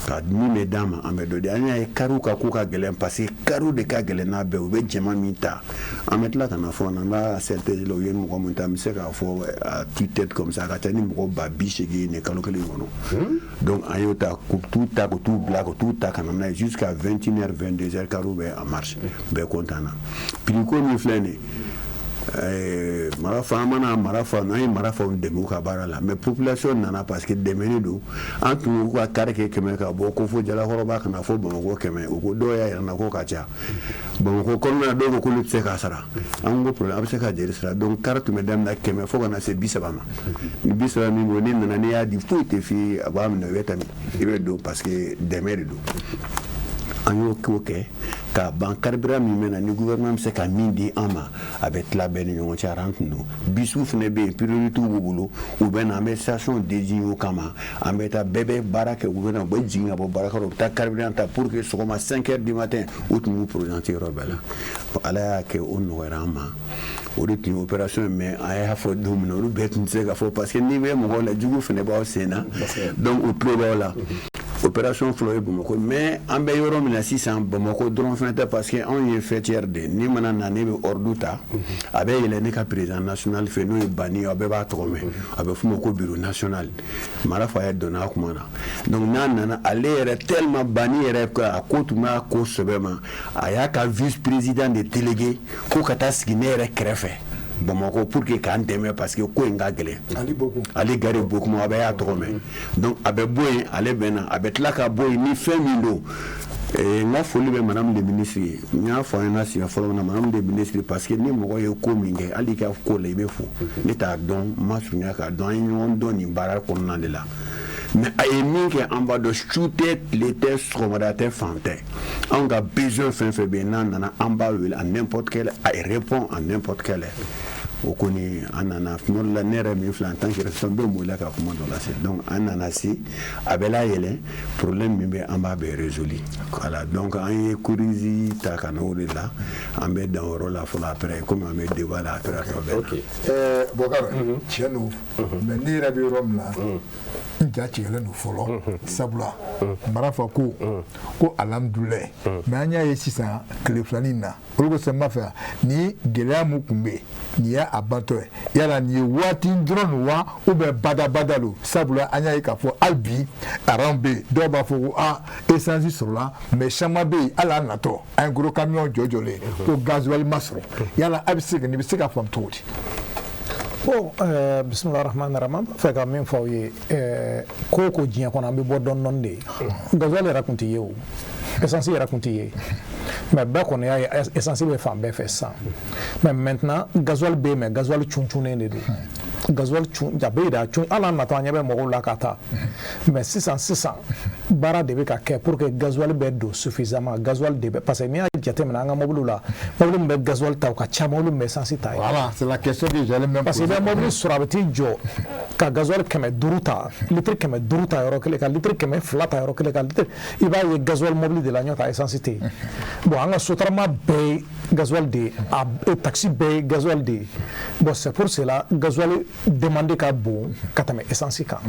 ka min bɛ d'an ma, an bɛ dɔ di. An y'a ye kariw ka ko ka gɛlɛn, parce que kariw de ka gɛlɛn n'a bɛɛ. U bɛ jama min ta, an bɛ tila ka na fɔ, an b'a synthèse la, u ye mɔgɔ min ta, an bɛ se k'a fɔ à tue-tête comme ça, a ka ca ni mɔgɔ 80 000 nin kalo kelen kɔnɔ. Donc an y'o ta k'u t'u ta, k'u t'u bila, k'u t'u ta ka na n'a ye jusqu'à 21 heures, 22 heures, kariw bɛ en marche, bɛɛ content na. Prix ko min filɛ nin ye, Marafa, an mana Marafa, n'an ye Marafaw dɛmɛ u ka baara la, mais population nana parce que dɛmɛni don. An tun k'u ka kari kɛ 100 ka bɔ ko fo Jalakɔrɔba ka na fo Bamakɔ 100. U ko, dɔw y'a yira n na ko ka ca Bamakɔ kɔnɔna na, dɔw ko k'olu tɛ se k'a sara. An ko problème, a bɛ se ka jeli sara. Donc kari tun bɛ daminɛ 100 fo ka na se 30 ma. Ni 30 min bolo, n'i nana, n'i y'a di, foyi tɛ f'i ye, a b'a minɛ, i bɛ tɛmɛ, i bɛ don, parce que dɛmɛ de don. An y'o ko kɛ k'a ban. Carburant min bɛ na ni gouvernement bɛ se ka min di an ma, a bɛ tila bɛɛ ni ɲɔgɔn cɛ. Aran tun don, bisiw fana bɛ yen, priorité b'u bolo, u bɛ na, an bɛ station désigner o kama, an bɛ taa, bɛɛ bɛ baara kɛ, u bɛ na, u bɛ jigin ka bɔ baarakɛyɔrɔ, u bɛ taa carburant ta pour que sɔgɔma 5 heures du matin, u tun b'u présenter yɔrɔ bɛɛ la. Ala y'a kɛ, o nɔgɔyara an ma. O de tun ye opération ye. Mais an y'a fɔ don min na, olu bɛɛ tun tɛ se ka fɔ, parce que n'i bɛ mɔgɔw la, jugu fana b'aw sen na, donc u tulo b'aw la. Opération fɔlɔ ye Bamakɔ, mais an bɛ yɔrɔ min na sisan, Bamakɔ dɔrɔn fana tɛ, parce que anw ye faîtière de ye. Ni mana na, ne bɛ ordre ta, a bɛ yɛlɛ ne ka président national fɛ, n'o ye Bani ye, aw bɛɛ b'a tɔgɔ mɛn, a bɛ f'o ma ko bureau national. Marafa yɛrɛ donna a kuma na. Donc n'a nana, ale yɛrɛ tellement Bani yɛrɛ, a ko tun b'a ko sɛbɛ ma, a y'a ka vice président de délégué ko ka taa sigi ne yɛrɛ kɛrɛfɛ Bamakɔ pour que k'an dɛmɛ, parce que ko in ka gɛlɛn. Ali Bokum. Ali Gari Bokum, a bɛɛ y'a tɔgɔ mɛn. Donc a bɛ bɔ yen, ale bɛ na, a bɛ tila ka bɔ yen ni fɛn min don. N ka foli bɛ madame le ministre ye. N y'a fɔ a ɲɛna siɲɛ fɔlɔ na, madame le ministre, parce que ni mɔgɔ ye ko min kɛ, hali i ka ko la, i bɛ fo. Ne t'a dɔn, n ma surunya k'a dɔn, an ye ɲɔgɔn dɔn nin baara kɔnɔna de la, mais a ye min kɛ, an b'a dɔn, su tɛ, tile tɛ, sɔgɔmada tɛ, fan tɛ, anw ka besoin fɛn fɛn bɛ yen, n'a nana, an b'a wele à n'importe quelle, a répond à n'importe quelle heure. O kɔni, an nana tuma dɔ la, ne yɛrɛ min filɛ, en tant que responsable, n bɛ mɔgɔ la ka kuma dɔ lase. Donc an nana se a bɛ layɛlɛn, problème min bɛ, an b'a bɛɛ résolu. Voilà, donc an ye crise ta ka n'o de la, an bɛ dan o yɔrɔ la fɔlɔ. Après, komi an bɛ débat la, après tɔ bɛ na. Bɔkari, tiɲɛ don, mais ne yɛrɛ bɛ yɔrɔ min na, n ja tigɛlen don fɔlɔ, sabula Marafa ko alhamdulilayi, mais an y'a ye sisan tile filanin na, olu ko sɛn b'a fɛ ni gɛlɛya mun tun bɛ yen, nin y'a a bantɔ ye. Yala nin ye waati dɔrɔn don wa, ou bien badabada don? Sabula an y'a ye k'a fɔ hali bi aran bɛ yen, dɔw b'a fɔ ko aa, essence sɔrɔla, mais caman bɛ yen, hali a natɔ an ye gros camion jɔ jɔlen ko gasoil ma sɔrɔ. Yala a bɛ se ka nin bɛ se ka faamu cogo di? Bon, bisimilah rahman rahim. An b'a fɛ ka min fɔ aw ye, ko o ko diɲɛ kɔnɔ, an bɛ bɔ dɔɔni dɔɔni de ye. Gasoil yɛrɛ tun tɛ ye o, essence yɛrɛ tun tɛ ye, mais bɛɛ kɔni y'a ye essence bɛ fan bɛɛ fɛ sisan. Mais maintenant gasoil bɛ yen, mais gasoil cuncunnen de don. Gasoil cun a bɛ yen de, a cun, hali an natɔ an ɲɛ bɛ mɔgɔw la ka taa. Mais sisan sisan, baara de bɛ ka kɛ pour que gasoil bɛ don suffisamment. Gasoil de bɛ, parce que n'i y'a jateminɛ an ka mobiliw la, mobili min bɛ gasoil ta, o ka ca mobili min bɛ essence ta ye. Voilà, c'est la question que j'allais même Parce que i poser. bɛ mobili sɔrɔ, a bɛ t'i jɔ ka gasoil 500 ta, litre 500 ta yɔrɔ kelen, ka litre 200 ta yɔrɔ kelen, ka litre, i b'a ye gasoil mobili de la ɲɔgɔn ta, essence tɛ yen. Bon, an ka Sotrama bɛɛ ye gasoil de ye, a taxi bɛɛ ye gasoil de ye. Bon, c'est pour cela gasoil demande ka bon ka tɛmɛ essence kan.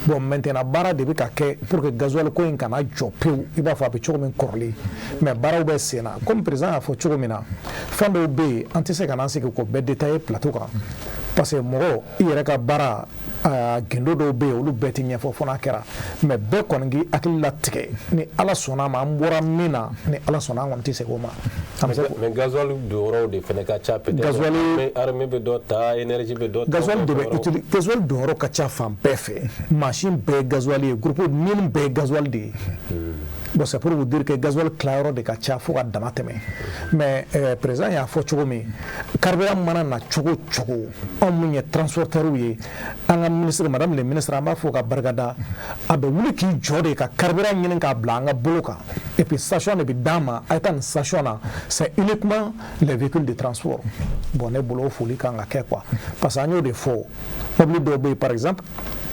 Bon, maintenant baara de bɛ ka kɛ pour que gasoil ko in kana jɔ pewu, i b'a fɔ a bɛ cogo min kɔrɔlen, mais baaraw bɛ sen na. Comme président y'a fɔ cogo min na, fɛn dɔw bɛ yen, an tɛ se ka n'an sigi k'o bɛɛ détailler plateau kan, parce que mɔgɔ i yɛrɛ ka baara gindo dɔw bɛ yen, olu bɛɛ tɛ ɲɛfɔ fo n'a kɛra. Mais bɛɛ kɔni k'i hakili latigɛ, ni Ala sɔnna a ma, an bɔra min na, ni Ala sɔnna, an kɔni tɛ segin o ma. An bɛ se k'o Mais gasoil donyɔrɔw de fana ka ca peut-être. Armée bɛ dɔ ta, énergie bɛ dɔ ta. Gasoil de bɛ utili, gasoil donyɔrɔ ka ca fan bɛɛ fɛ. Mansin bɛɛ ye gasoil ye, groupe mine bɛɛ ye gasoil de ye. Bon, c'est pour vous dire que gasoil tilayɔrɔ de ka ca fo ka dama tɛmɛ. Mais président y'a fɔ cogo min, carburant mana na cogo o cogo, anw min ye transporteurs ye, an ka ministre, madame le ministre, an b'a fɔ ka barikada, a bɛ wuli k'i jɔ de ka carburant ɲini k'a bila an ka bolo kan. Et puis station de bɛ d'an ma, a ye taa nin station na, c'est uniquement les véhicules de transport. Bon, ne bolo, o foli kan ka kɛ quoi, parce que an y'o de fɔ, mobili dɔw bɛ yen, par exemple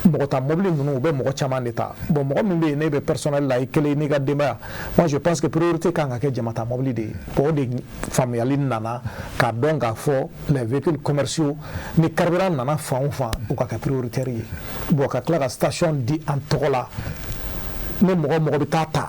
mɔgɔ ta mobili ninnu, u bɛ mɔgɔ caman de ta. Bon, mɔgɔ min bɛ yen, ne bɛ personnel la, i kelen n'i ka denbaya, moi je pense que priorité kan ka kɛ jama ta mobili de ye. Bon, o de faamuyali nana k'a dɔn k'a fɔ les véhicules commerciaux, ni carburant nana fan o fan, u ka kɛ prioritaire ye. Bon, ka tila ka station di an tɔgɔ la, ni mɔgɔ mɔgɔ bɛ taa ta,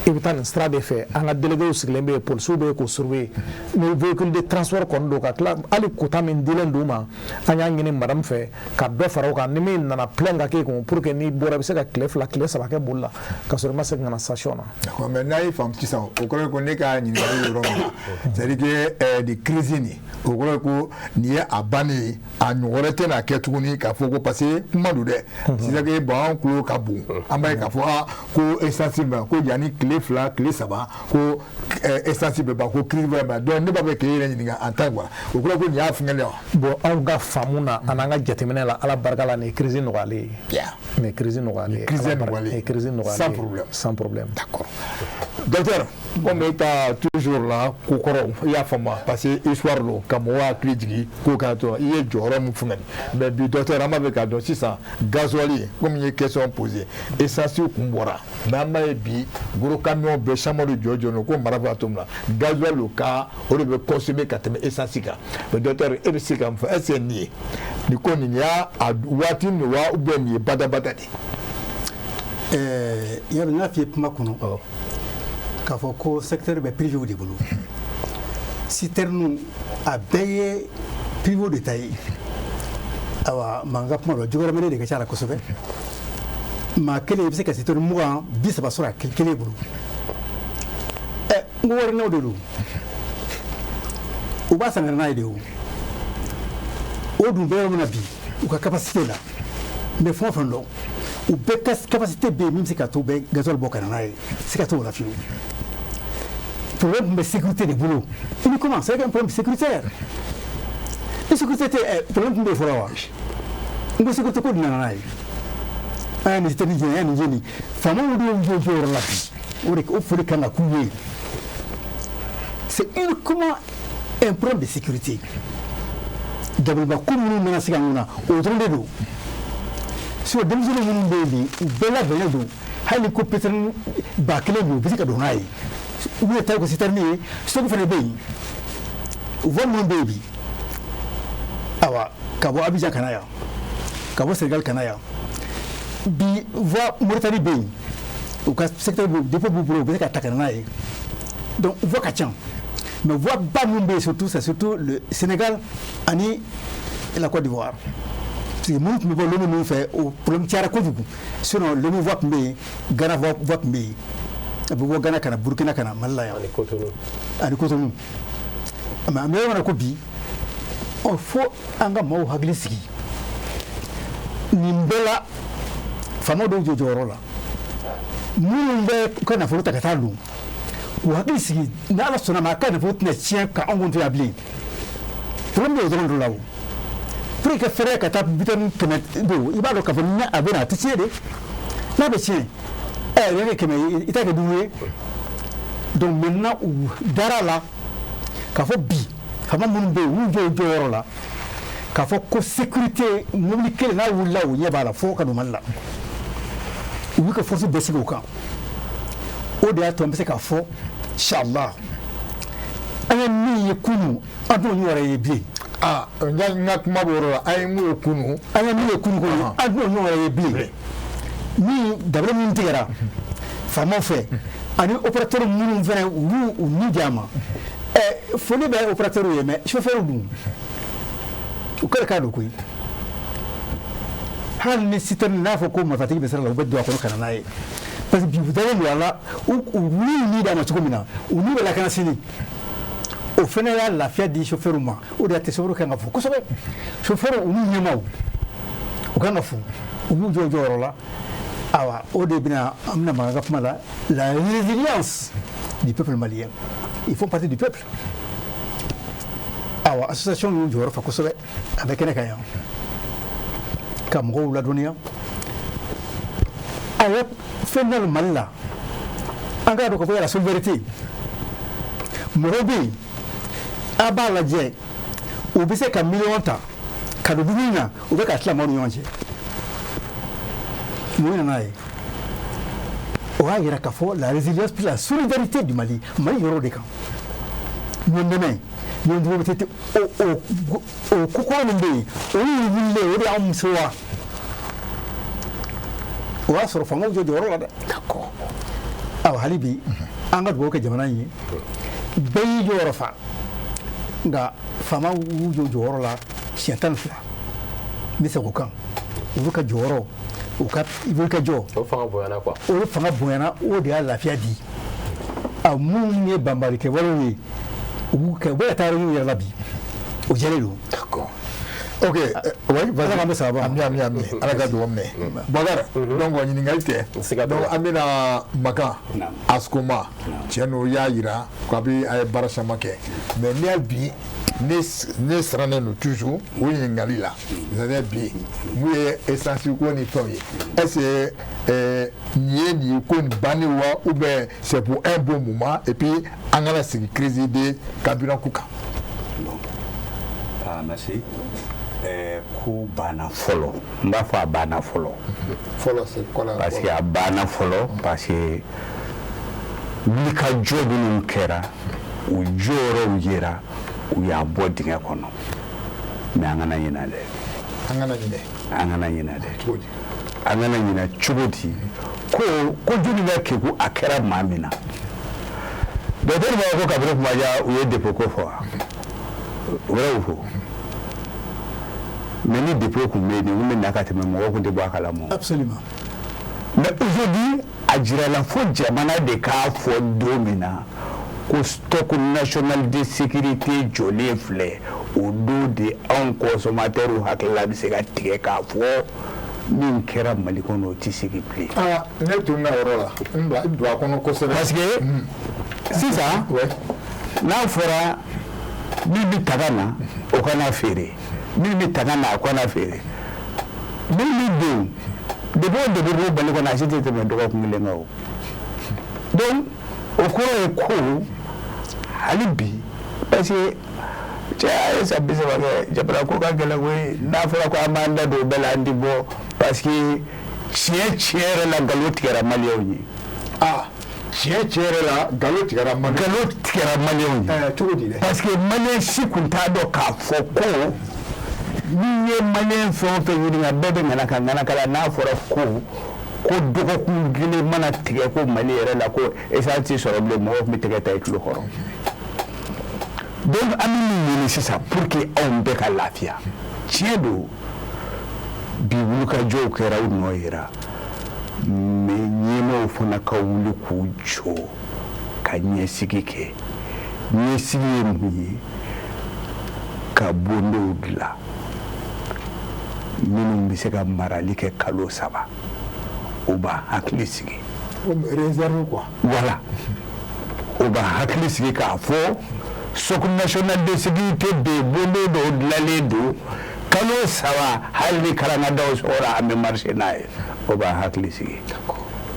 i bɛ taa nin sira de fɛ, an ka délégués sigilen bɛ yen, polisiw bɛ yen k'o surveiller. Ni véhicule de transport kɔni don, ka tila hali quota min dilen d'u ma, an y'a ɲini madame fɛ ka dɔ fara o kan, ni min nana plein ka k'e kun, pour que n'i bɔra, i bɛ se ka tile 2, tile 3 kɛ boli la ka sɔrɔ i ma segin ka na station na. D'accord, mais n'a ye faamu sisan, o kɔrɔ ye ko ne ka ɲininkali yɔrɔ min na, c'est à dire que nin crise nin, o kɔrɔ ye ko nin ye a bannen ye, a ɲɔgɔn wɛrɛ tɛna kɛ tuguni k'a fɔ ko, parce que kuma don dɛ, c'est à dire que bon, an tulo ka bon, an b'a ye k'a fɔ aa, ko essence bɛ ko yanni tile 2, tile 3, ko essence bɛ ban, ko crise bɛ ban. Donc ne b'a fɛ k'e yɛrɛ ɲininka en tant que quoi, o kɔrɔ ye ko nin y'a fɛngɛ wa? Bon, anw ka faamu na, a n'an ka jateminɛ la, Ala barika la, nin ye crise nɔgɔyalen ye. Nin ye crise nɔgɔyalen ye. Crise nɔgɔyalen. Nin ye crise nɔgɔyalen. Sans problème. Sans problème. D'accord. Docteur, komi e ta toujours la ko kɔrɔ, i y'a faamu, parce que histoire don ka mɔgɔw hakili jigin ko k'a to i ye jɔyɔrɔ min fɛngɛ. Mais bi, docteur, an b'a fɛ k'a dɔn sisan, gasoil, komi n ye question posée, essence kun bɔra, mais an b'a ye bi gros camion bɛ caman de jɔ jɔ ko mara b'a to min na, gasoil o ka o de bɛ consommer ka tɛmɛ essence kan. Mais docteur, e bɛ se ka mun fɔ? Est ce que nin ye nin ko nin y'a a waati nin wa, ou bien nin ye badabada de ye? Yarɔ, n y'a f'i ye kuma kɔnɔ k'a fɔ ko secteur bɛ privé de bolo, citerne a bɛɛ ye privé de ta ye. Awa, maa ka kuma dɔn, jukɔrɔmɛnɛ de ka ca la kosɛbɛ. Maa kelen i bɛ se ka citerne 20, 30 sɔrɔ a kelen bolo. Ɛ, n ko warinɛw de don, u b'a san ka na n'a ye de. O dun bɛ yɔrɔ min na bi, u ka capacité la, n bɛ fɛn o fɛn dɔn, u bɛɛ ka capacité bɛ yen min bɛ se ka to bɛɛ gasoil bɔ ka na n'a ye, se ka t'o la fiyewu. Problème tun bɛ sécurité de bolo uniquement, c'est un problème sécuritaire. Ni sécurité tɛ, problème tun bɛ yen fɔlɔ wa? N ko sécurité ko de nana n'a ye. An ye nin citerne jeni, an ye nin jeni, faamaw de y'u jɔ yɔrɔ la bi, o de o foli kan ka k'u ye. C'est uniquement un problème de sécurité. Dabaliba ko minnu mana sigi an kunna, o dɔrɔn de don. Sinon denmisɛnnin minnu bɛ yen bi, u bɛɛ labɛnnen don. Hali ko pétrole 1000 don, u bɛ se ka don n'a ye. U bɛ taa ko citerne ye, stock fana bɛ yen. U voie minnu bɛ yen bi, awa, ka bɔ Abidjan ka na yan, ka bɔ Sénégal ka na yan bi, voie Mauritanie bɛ yen, u ka secteur b'u, dépôt b'u bolo, u bɛ se ka ta ka na n'a ye. Donc voie ka ca, mais voie ba min bɛ yen surtout, c'est surtout le Sénégal ani la Côte d'Ivoire, parce que minnu tun bɛ bɔ Lomé ninnu fɛ, o problème cayara kojugu. Sinon Lomé voie tun bɛ yen, Ghana voie tun bɛ yen, a bɛ bɔ Ghana ka na Burkina, ka na Mali la yan. Ani Cotonou. Ani Cotonou. Mais an bɛ yɔrɔ min na ko bi, ɔ, fo an ka maaw hakili sigi nin bɛɛ la. Faama dɔw jɔ jɔyɔrɔ la, minnu bɛ u ka nafolo ta ka taa don, k'u hakili sigi, n'Ala sɔnna ma, a ka nafolo tɛna tiɲɛ ka anw kun to yan bilen. Problème bɛ o dɔrɔn de la. O pour que ka fɛrɛ ka taa bitɔn 100 don, i b'a dɔn k'a fɔ ni a bɛ na, a tɛ tiɲɛ de. N'a bɛ tiɲɛ, ɛ, i bɛ kɛ 100 ye, i t'a kɛ 5 ye. Donc maintenant u dara la k'a fɔ bi, faama minnu bɛ yen, u y'u jɔ u jɔyɔrɔ la k'a fɔ ko sécurité, mobili kelen n'a wulila, u ɲɛ b'a la fo ka don Mali la. U b'u ka force bɛɛ sigi o kan. O de y'a to an bɛ se k'a fɔ inchallah, an ye min ye kunun, an t'o ɲɔgɔn wɛrɛ ye bilen. Ah, n ka kuma b'o yɔrɔ la. An ye mun ye kunun? An ye min ye kunun kɔni, an t'o ɲɔgɔn wɛrɛ ye bilen. Min dabali min tigɛra faamaw fɛ ani opérateur minnu fana, u y'u u ni di a ma. Ɛ, foli bɛ opérateur ye, mais chauffeur dun, u kɛlen k'a don koyi. Hali ni citerne n'a fɔ ko marifatigi bɛ sira la, u bɛ don a kɔnɔ ka na n'a ye, parce que bi u dalen don a la. U y'u ni d'a ma cogo min na, u ni bɛ lakana sini. O fana y'a lafiya di chauffeur ma. O de y'a to chauffeur kan ka fo kosɛbɛ. Chauffeur, u n'u ɲɛmaaw, u kan ka fo, u b'u jɔ u jɔyɔrɔ la. Awa, o de bɛna, an bɛna maga ka kuma la, la résilience du peuple malien. Ils font partie du peuple. Awa, association y'u jɔyɔrɔ fa kosɛbɛ. A bɛ kɛnɛ kan yan ka mɔgɔw ladɔnniya. A ye fɛn dɔ Mali la, an k'a dɔn k'a fɔ yala solidarité, mɔgɔw bɛ yen, a b'a lajɛ, u bɛ se ka miliyɔn ta ka don dumuni na, u bɛ ka tila maaw ni ɲɔgɔn cɛ. Mun nana n'a ye? O y'a yira k'a fɔ la résilience puis la solidarité du Mali. Mali yɔrɔ de kan, ɲɔgɔn dɛmɛ, ɲɔgɔn dugawu tɛ o ko kɔrɔ min bɛ yen, o y'u wulilen, o de y'anw muso wa. O y'a sɔrɔ faamaw jɔ jɔyɔrɔ la dɛ. D'accord. Awa, hali bi an ka dugawu kɛ jamana in ye, bɛɛ y'i jɔyɔrɔ fa. Nka faamaw y'u jɔ jɔyɔrɔ la siɲɛ 12, n bɛ segin o kan, olu ka jɔyɔrɔ, u ka wulikajɔ, O fanga bonyana quoi. O fanga bonyana, o de y'a lafiya di. A minnu ye banbalikɛwalew ye, u b'u kɛ, u bɛ ka taa yɔrɔ yɛrɛ la bi, o jɛlen don. D'accord. Ok, oui, vas-y. Ala k'an bɛ sababa ma. Ami, ami, ami. Ala ka dugawu minɛ. Bakari, donc ɲininkali tɛ. Siga t'o Donc la. an bɛna Makan Naam. Ascoma. Tiɲɛ don, i y'a yira k'a bɛ a ye baara caman kɛ. Mais n'i y'a bi, ne sirannen don toujours o ɲininkali la. C'est-à-dire bi, mun ye essence ko ni fɛnw ye? Est-ce que nin ye ko nin bannen wa, ou bien c'est pour un bon moment, et puis an kana sigi crise de carburant ko kan? Bon. Ah, merci. Ko banna fɔlɔ, n b'a fɔ a banna fɔlɔ. Fɔlɔ, c'est quoi la? Parce que a banna fɔlɔ, parce que wulikajɔ minnu kɛra, u jɔyɔrɔw yera, u y'an bɔ dingɛ kɔnɔ. Mais an kana ɲinɛ dɛ. An kana ɲinɛ? An kana ɲinɛ dɛ. Cogo di? An kana ɲinɛ cogo di? Ko joli bɛ keku, a kɛra maa min na, docteur b'a fɔ ko kabini kuma ja, u ye dépôt ko fɔ wa, u bɛ o fɔ. Mais ni dépôt tun bɛ yen, nin kun bɛ na ka tɛmɛ, mɔgɔw tun tɛ bɔ a kalama. Absolument. Mais aujourd'hui, a jirala fo jamana de k'a fɔ don min na ko stock national de sécurité jɔlen filɛ, o don de anw consommateurs hakilila bɛ se ka tigɛ k'a fɔ min kɛra Mali kɔnɔ, o tɛ segin bilen. Ah, ne tun na yɔrɔ la, n bila don a kɔnɔ kosɛbɛ. Parce que sisan, n'a fɔra min bɛ taga na, o kana feere, min bɛ taga na, o kana feere, min bɛ don depuis o depuis bɔ Mali kɔnɔ, a si tɛ tɛmɛ dɔgɔkun kelen kan o. Donc o kɔrɔ ye ko hali bi, parce que Cɛ, a ye san 30 kɛ, jamana ko ka gɛlɛn koyi. N'a fɔra ko an b'an da don o bɛɛ la, an tɛ bɔ, parce que tiɲɛ tiɲɛ yɛrɛ la, nkalon tigɛra maliyɛnw ye. Ah, tiɲɛ tiɲɛ yɛrɛ la, nkalon tigɛra maliyɛnw. Nkalon tigɛra maliyɛnw ye. Cogo di dɛ? Parce que maliyɛn si tun t'a dɔn k'a fɔ ko n'i ye maliyɛn fɛn o fɛn ɲininka, bɛɛ bɛ ŋana ka ŋana kala. N'a fɔra ko dɔgɔkun kelen mana tigɛ ko Mali yɛrɛ la, ko essence tɛ sɔrɔ bilen, mɔgɔw tun bɛ tɛgɛ ta i tulo kɔrɔ. Donc an bɛ min ɲini sisan pour que anw bɛɛ ka lafiya, tiɲɛ don, bi wulikajɔw kɛra, u nɔ yera, mais ɲɛmaaw fana ka wuli k'u jɔ ka ɲɛsigi kɛ. Ɲɛsigi ye mun ye? Ka bondow dilan minnu bɛ se ka marali kɛ kalo 3, o b'a hakili sigi. Réserve quoi. Voilà, o b'a hakili sigi k'a fɔ Socle national de sécurité bɛ yen, bondo dɔw dilanlen don, kalo 3, hali ni karangadaw sɔrɔla, an bɛ marcher n'a ye, o b'a hakili sigi.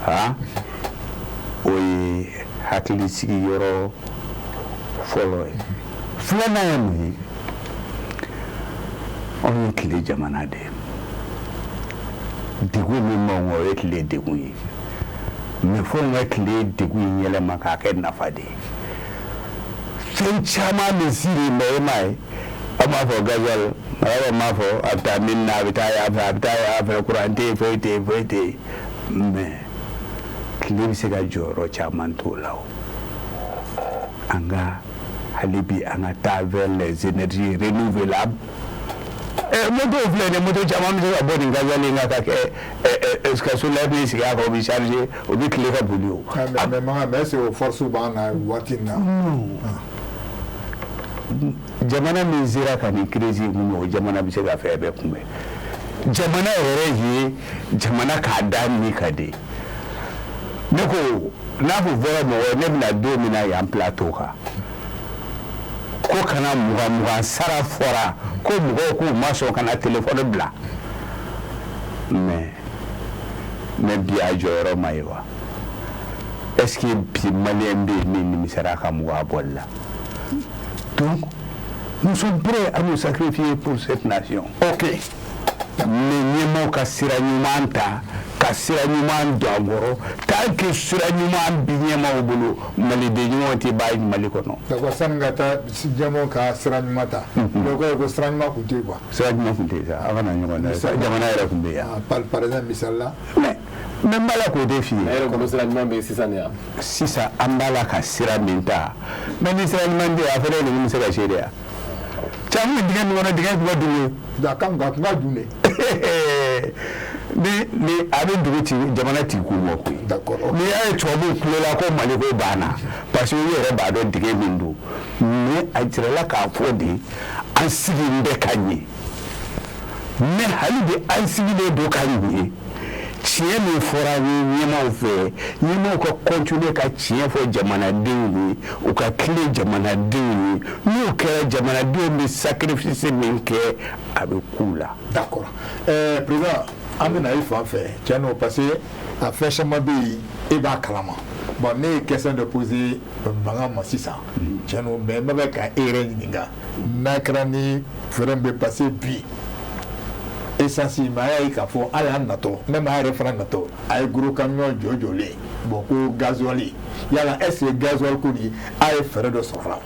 Han, o ye hakili sigi yɔrɔ fɔlɔ ye. Filanan ye mun ye? Anw ye tile jamana de ye. Degun min b'anw kan, o ye tile degun ye, mais fo n ka tile degun in yɛlɛma k'a kɛ nafa de ye. Fɛn caman bɛ siri mɛ, e m'a ye, an b'a fɔ gasoil, mɔgɔ b'a fɔ a bɛ taa min na, a bɛ taa yan fɛ, a bɛ taa yan fɛ, kuran tɛ yen, foyi tɛ yen, foyi tɛ yen, mais tile bɛ se ka jɔyɔrɔ caman t'o la. O an ka hali bi an ka taa vers les énergies renouvelables. Moto filɛ nin ye, moto caman bɛ se ka bɔ nin gasoil in kan ka kɛ ka solaire min sigi a kan, o bɛ charger, o bɛ tile ka boli o. Mais Makan, mais est-ce que o force b'an na waati in na? Jamana min sera ka nin crise in kunbɛn, o jamana bɛ se ka fɛn bɛɛ kunbɛn. Jamana yɛrɛ ye jamana k'a da min ka di ne ko n'a fɔ fɔra mɔgɔ ne bɛna don min na yan plateau kan, ko kana 20 20 sara fɔra ko mɔgɔw k'u ma sɔn ka na téléphone bila, mais bi a jɔyɔrɔ ma ye wa? Est ce que bi maliyɛn bɛ yen min nimisara a ka 20 bɔli la? Donc nous sommes prêts à nous sacrifier pour cette nation. Mais ɲɛmaaw ka sira ɲuman ta, ka sira ɲuman don an kɔrɔ. Tant que sira ɲuman bi ɲɛmaaw bolo, maliden ɲumanw tɛ ban Mali kɔnɔ. D'accord, sani ka taa ɲɛmaaw ka sira ɲuman ta, donc ko sira ɲuman tun tɛ yen quoi. Sira ɲuman tun tɛ yen sa, aw kana ɲɔgɔn da, jamana yɛrɛ tun bɛ yan. Par exemple, misali la? Mais n b'a la k'o de f'i ye. E yɛrɛ bolo, sira ɲuman bɛ yen sisan de yan? Sisan an b'a la ka sira min ta, mais ni sira ɲuman tɛ yen, a fɔra ninnu bɛ se ka se de yan. Cɛ, an kun bɛ dingɛ min kɔnɔ, dingɛ tun ka dun ye. A kan a tun ka dun de. Ni a bɛ dugu ci, jamana ti k'u ma koyi. N'i y'a ye tubabuw kulela ko Mali ko banna, parce que u yɛrɛ b'a dɔn dingɛ min don, mais a jirala k'a fɔ de an sigilen bɛ ka ɲɛ, mais hali bi an sigilen don ka ɲɛ. Tiɲɛ min fɔra an ye ɲɛmaaw fɛ, ɲɛmaaw ka continuer ka tiɲɛ fɔ jamanadenw ye, u ka tilen jamanadenw ye. N'o kɛra, jamanadenw bɛ sacrifice min kɛ, a bɛ k'u la. D'accord, président, an bɛ na i fan fɛ. Tiɲɛ don, parce que a fɛn caman bɛ yen, e b'a kalama. Bon, ne ye question dɔ poser Makan ma sisan, tiɲɛ don, mais n bɛ fɛ ka e yɛrɛ ɲininka n'a kɛra ni fɛɛrɛ min bɛ passer bi essence. Mais a y'a ye k'a fɔ hali an natɔ, même a yɛrɛ fana natɔ, a ye gros camion jɔ jɔlen, bon, ko gasoil, yala est ce que gasoil ko nin, a ye fɛɛrɛ dɔ sɔrɔ a la wa?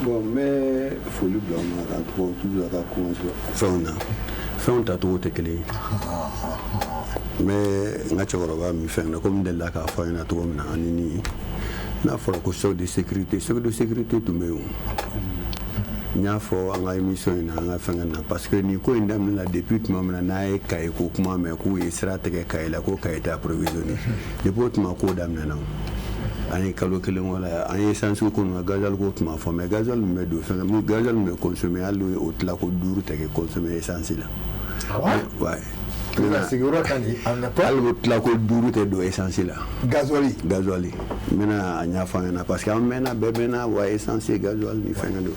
Bon, n bɛ foli bila aw ma ka tɔgɔ toujours a ka kuma fɛnw na, fɛnw tacogo tɛ kelen ye. N bɛ n ka cɛkɔrɔba min fɛn na, komi n delila k'a fɔ a ɲɛna cogo min na, ani ni n'a fɔra ko choc de sécurité, choc de sécurité tun bɛ yen o. N y'a fɔ an ka émission in na, an ka fɛnkɛ na, parce que nin ko in daminɛ depuis tuma min na, n'a ye Kayi ko kuma mɛn k'u ye sira tigɛ Kayi la, ko Kayi tɛ approvisionné, depuis o tuma ko daminɛna. An ye kalo kelen wala an ye essence ko ninnu, gasoil ko tuma fɔ, mais gasoil min bɛ don fɛn min, gasoil min bɛ consommer, hali o tila ko 5 tɛ kɛ consommer essence la. Ouais. Sigiyɔrɔ ka ɲi a natɔ. Hali o tila ko 5 tɛ don essence la. Gasoil. Gasoil, n bɛna a ɲɛfɔ an ɲɛna, parce que an mɛnna, bɛɛ mɛnna wa, essence, gasoil ni fɛnkɛ don.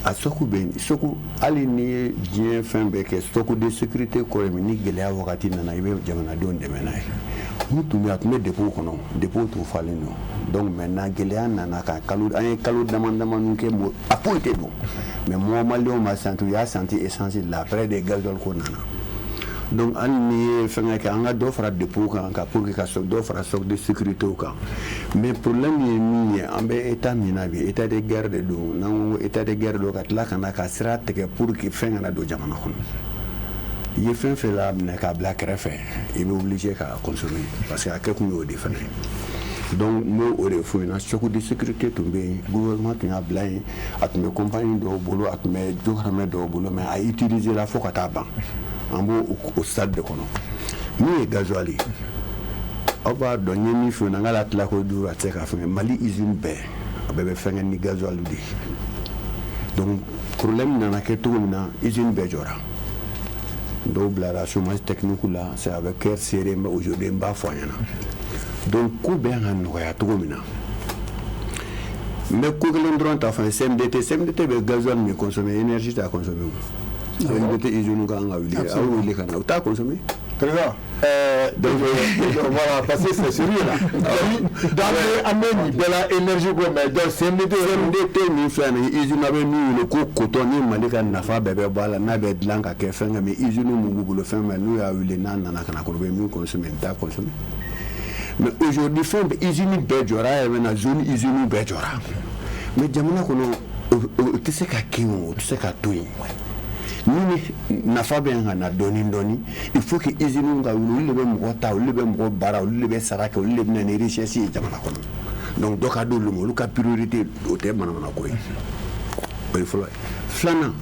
A stock bɛ yen. Stock, hali n'i ye diɲɛ fɛn bɛɛ kɛ, stock de sécurité kɔrɔ ye min, ni gɛlɛya wagati nana, i bɛ jamanadenw dɛmɛ n'a ye. Mun tun bɛ, a tun bɛ dépôt kɔnɔ, dépôt tun falen don. Donc maintenant, gɛlɛya nana ka kalo, an ye kalo dama damani kɛ, a foyi tɛ don. Mais mɔgɔ maliyɛnw ma senti, u y'a senti essence la, après de gasoil ko nana. Donc hali ni ye fɛngɛ kɛ, an ka dɔ fara dépôt kan ka pour que ka dɔ fara stock de sécurité kan. Mais problème ye min ye, an bɛ état min na bi, état de guerre de don. N'an ko état de guerre don, ka tila ka na ka sira tigɛ pour que fɛn kana don jamana kɔnɔ, i ye fɛn fɛn la minɛ k'a bila kɛrɛfɛ, i bɛ obligé ka consommer, parce que a kɛ kun y'o de fana ye. Donc n b'o o de f'u ɲɛna. Stock de sécurité tun bɛ yen, gouvernement tun y'a bila yen, a tun bɛ compagnie dɔw bolo, a tun bɛ joharamɛ dɔw bolo, mais a utilisé la fo ka taa ban. An b'o o stade de kɔnɔ. Min ye gasoil ye, aw b'a dɔn, n ye min f'u ɲɛna, n k'a la tila ko duuru, a tɛ se ka fɛngɛ. Mali usine bɛɛ, a bɛɛ bɛ fɛngɛ ni gasoil de ye. Donc problème nana kɛ cogo min na, usine bɛɛ jɔra, dɔw bilara chômage technique la. C'est avec cœur serré, mais aujourd'hui n b'a fɔ a ɲɛna. Donc ko bɛ ka nɔgɔya cogo min na, n bɛ ko kelen dɔrɔn ta fɔ. CMDT, CMDT bɛ gasoil min consommer, énergie t'a consommer. O CMDT usine kan ka wuli, aw wuli ka na, u t'a consommer. Président, donc, voilà, parce que c'est sérieux là. Donc, an bɛ nin bɛɛ la énergie ko, mais donc CMDT. CMDT min filɛ nin ye, usine a bɛ min wele ko coton, ni Mali ka nafa bɛɛ bɛ bɔ a la, n'a bɛ dilan ka kɛ fɛn kɛ, mais usine mun b'u bolo, fɛn bɛɛ n'u y'a wuli, n'a nana ka na kɔnɔ, u bɛ min consommer, nin t'a consommer. Mais aujourd'hui, fɛn bɛɛ, usine bɛɛ jɔra, a yɛrɛ bɛ na zone, usine bɛɛ jɔra. Mais jamana kɔnɔ, o tɛ se ka kɛ yen, o tɛ se ka to yen. Ni nafa bɛ ka na dɔɔni dɔɔni, il faut que usine ka wuli. Olu de bɛ mɔgɔ ta, olu de bɛ mɔgɔ baara, olu de bɛ sara kɛ, olu de bɛ na ni richesse ye jamana kɔnɔ. Donc dɔ ka d'olu ma, olu ka priorité, o tɛ manamana ko ye. O ye fɔlɔ ye. Filanan,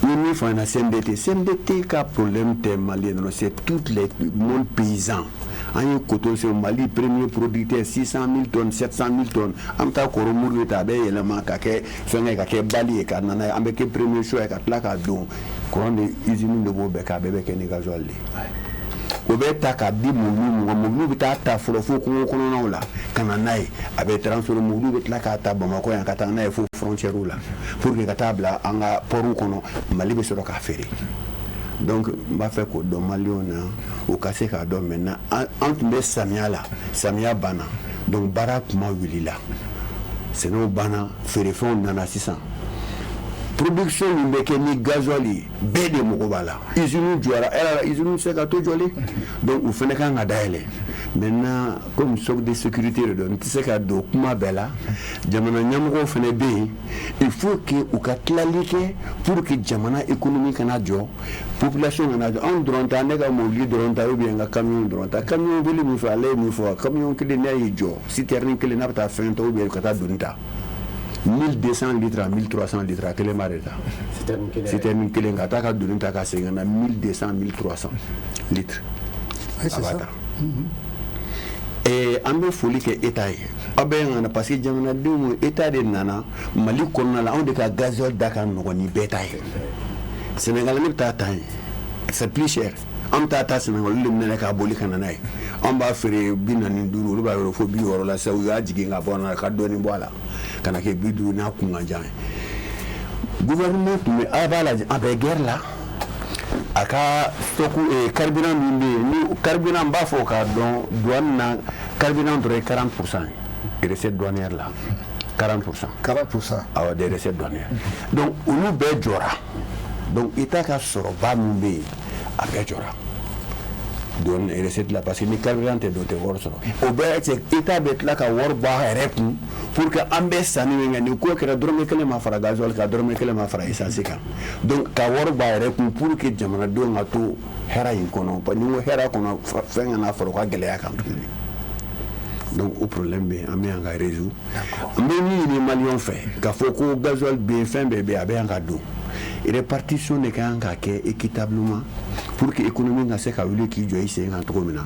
n ye min fɔ an ɲɛna, CMDT, CMDT ka problème tɛ malien dɔrɔn, c'est tout les monde paysan. An ye coton se, Mali premier producteur, 600 000 tonnes, 700 000 tonnes. An bɛ taa kɔrɔ muru de ta, a bɛ yɛlɛma ka kɛ fɛnkɛ, ka kɛ bali ye, ka na n'a ye. An bɛ kɛ premier choix ye, ka tila k'a don courant de usine de b'o bɛɛ kɛ. A bɛɛ bɛ kɛ ni gasoil de ye. O bɛ ta k'a di mobili mɔgɔ, mobili bɛ taa ta fɔlɔ fo kungo kɔnɔnaw la ka na n'a ye, a bɛ transformer. Mobili bɛ tila k'a ta Bamakɔ yan ka taa n'a ye fo frontière la pour que ka taa bila an ka port kɔnɔ, Mali bɛ sɔrɔ k'a feere. Donc n b'a fɛ k'o dɔn maliyɛnw na, u ka se k'a dɔn. Maintenant, an tun bɛ samiya la, samiya banna, donc baara kuma wulila, sɛnɛw banna, feerefɛnw nana. Sisan production min bɛ kɛ ni gasoil ye, bɛɛ de mago b'a la. Usine jɔra, e yɛrɛ usine tɛ se ka to jɔlen, donc u fana kan ka dayɛlɛ. Maintenant, comme stock de sécurité de don, n tɛ se ka don kuma bɛɛ la. Jamana ɲɛmɔgɔw fana bɛ yen, il faut que u ka tilali kɛ pour que jamana économie kana jɔ, population kana jɔ. Anw dɔrɔn ta, ne ka mobili dɔrɔn ta ou bien n ka camion dɔrɔn ta. Camion boli min fɔ, ale ye min fɔ, camion kelen n'a y'i jɔ, citerne kelen n'a bɛ taa fɛn ta ou bien ka taa doni ta, 1200 litres à 1300 litres, a kelen b'a de ta. Citerne kelen ka taa ka doni ta ka segin ka na, 1200, 1300 litres a b'a ta. An bɛ foli kɛ État ye, aw bɛ ka na, parce que jamanadenw, État de nana Mali kɔnɔna la, anw de ka gasoil da ka nɔgɔn ni bɛɛ ta ye. Sénégal, ne bɛ taa ta yen, c'est plus cher. An bɛ taa ta Sénégal, olu de bɛ na k'a boli ka na n'a ye. An b'a feere 45, olu b'a yɔrɔ fo 60 la. Sisan u y'a jigin ka bɔ a la, ka dɔɔnin bɔ a la ka na kɛ 50 n'a kunkanjan ye. Gouvernement tun bɛ, a b'a lajɛ, a bɛ guerre la, a ka stock carburant min bɛ yen, ni carburant, n b'a fɔ k'a dɔn, douane na, carburant dɔrɔn ye 40% ye recette douanière la, 40%. 40%. Awɔ, des recettes douanières. Donc olu bɛɛ jɔra. Donc État ka sɔrɔba min bɛ yen, a bɛɛ jɔra douane recette la, parce que ni carburant tɛ don, tɛ wari sɔrɔ. O bɛɛ cɛ, État bɛ tila ka wari bɔ a yɛrɛ kun pour que an bɛ sanni min kɛ, nin ko kɛra, dɔrɔmɛ kelen ma fara gasoil kan, dɔrɔmɛ kelen ma fara essence kan. Donc ka wari bɔ a yɛrɛ kun pour que jamanadenw ka to hɛrɛ in kɔnɔ. Ni n ko hɛrɛ kɔnɔ, fɛn kana fara u ka gɛlɛya kan tuguni. Donc o problème bɛ yen, an bɛ yan ka résoudre. N bɛ min ɲini maliyɛnw fɛ, k'a fɔ ko gasoil bɛ yen, fɛn bɛɛ bɛ yen, a bɛ yan ka don, répartition de ka kan ka kɛ équitablement pour que économie ka se ka wuli k'i jɔ i sen kan cogo min na,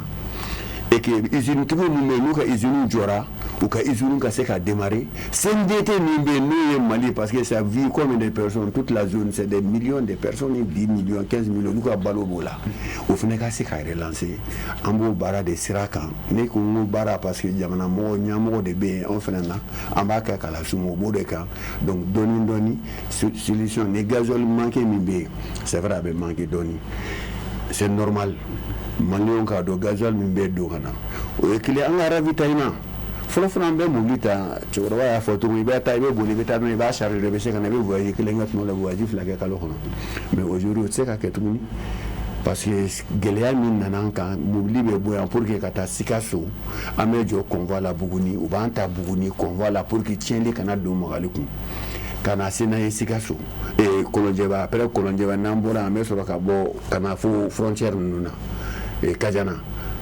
et que usine tigiw min bɛ yen, n'u ka usine jɔra, U ka usine ka se ka démarrer. CNDT min bɛ yen, n'o ye Mali, parce que ça vit combien de personnes? Toute la zone, c'est des millions de personnes, 10 millions, 15 millions. Olu ka balo b'o la, o fana ka se ka relancer. An b'o baara de sira kan. Ne ko n ko baara, parce que jamana mɔgɔ ɲɛmɔgɔ de bɛ yen, anw fana na, an b'a kɛ k'a las'u ma, o b'o de kan. Donc dɔɔni dɔɔni, solution ni gasoil manque min bɛ yen, c'est vrai, a bɛ manquer dɔɔni, c'est normal. Maliyɛnw k'a dɔn, gasoil min bɛ don ka na, o ye kelen. An ka ravitaillement fɔlɔ fɔlɔ, an bɛ mobili ta, cɛkɔrɔba y'a fɔ cogo min, i bɛ taa, i bɛ boli, i bɛ taa, i b'a charger, i bɛ se ka na, i bɛ voyage kelen kɛ tuma dɔ la, voyage fila kɛ kalo kɔnɔ. Mais aujourd'hui, o tɛ se ka kɛ tuguni, parce que gɛlɛya min nana an kan, mobili bɛ bɔ yan pour que ka taa Sikaso, an bɛ jɔ convoi la Buguni, u b'an ta Buguni convoi la pour que tiɲɛni kana don Magali kun, ka na se n'a ye Sikaso, Kɔlɔnjɛba. Après Kɔlɔnjɛba, n'an bɔra, an bɛ sɔrɔ ka bɔ ka na fo frontière ninnu na, Kajana,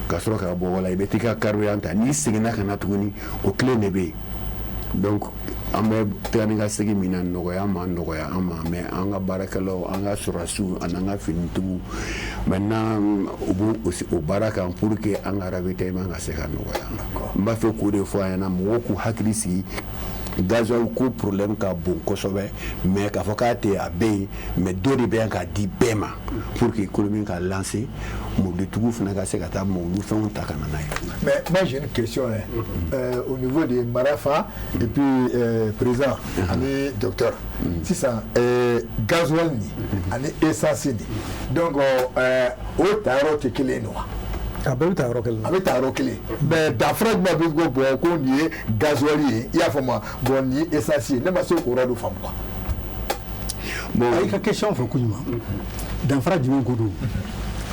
ka sɔrɔ ka bɔ wala i bɛ t'i ka carburant ta. N'i seginna ka na tuguni, o kelen de bɛ yen. Donc an bɛ taa ni ka segin min na, nɔgɔya ma nɔgɔya an ma, mais an ka baarakɛlaw, an ka sɔrɔdasiw ani an ka finitigiw maintenant, u b'o o baara kan pour que an ka ravitaillement ka se ka nɔgɔya. N b'a fɛ k'o de fɔ a ɲɛna, mɔgɔw k'u hakili sigi. Gasoil ko problème ka bon kosɛbɛ, mais k'a fɔ k'a tɛ, a bɛ yen, mais dɔ de bɛ yan k'a di bɛɛ ma pour que économie ka lancer, mobilitigiw fana ka se ka taa mobili fɛnw ta ka na n'a ye. Mais moi, j'ai une question, hein. Au niveau de Marafa et puis président ani docteur. Sisan gasoil ni ani essence ni, donc o tayɔrɔ tɛ kelen ye wa? A bɛɛ bɛ taa yɔrɔ kelen na. A bɛ taa yɔrɔ kelen, mais danfara jumɛn bɛ ko bon, ko nin ye gasoil ye, i y'a faamu, bon, nin ye essence ye? Ne ma se k'o yɔrɔ de faamu quoi. Bon. A y'i ka question fɔ koɲuman. Danfara jumɛn ko don?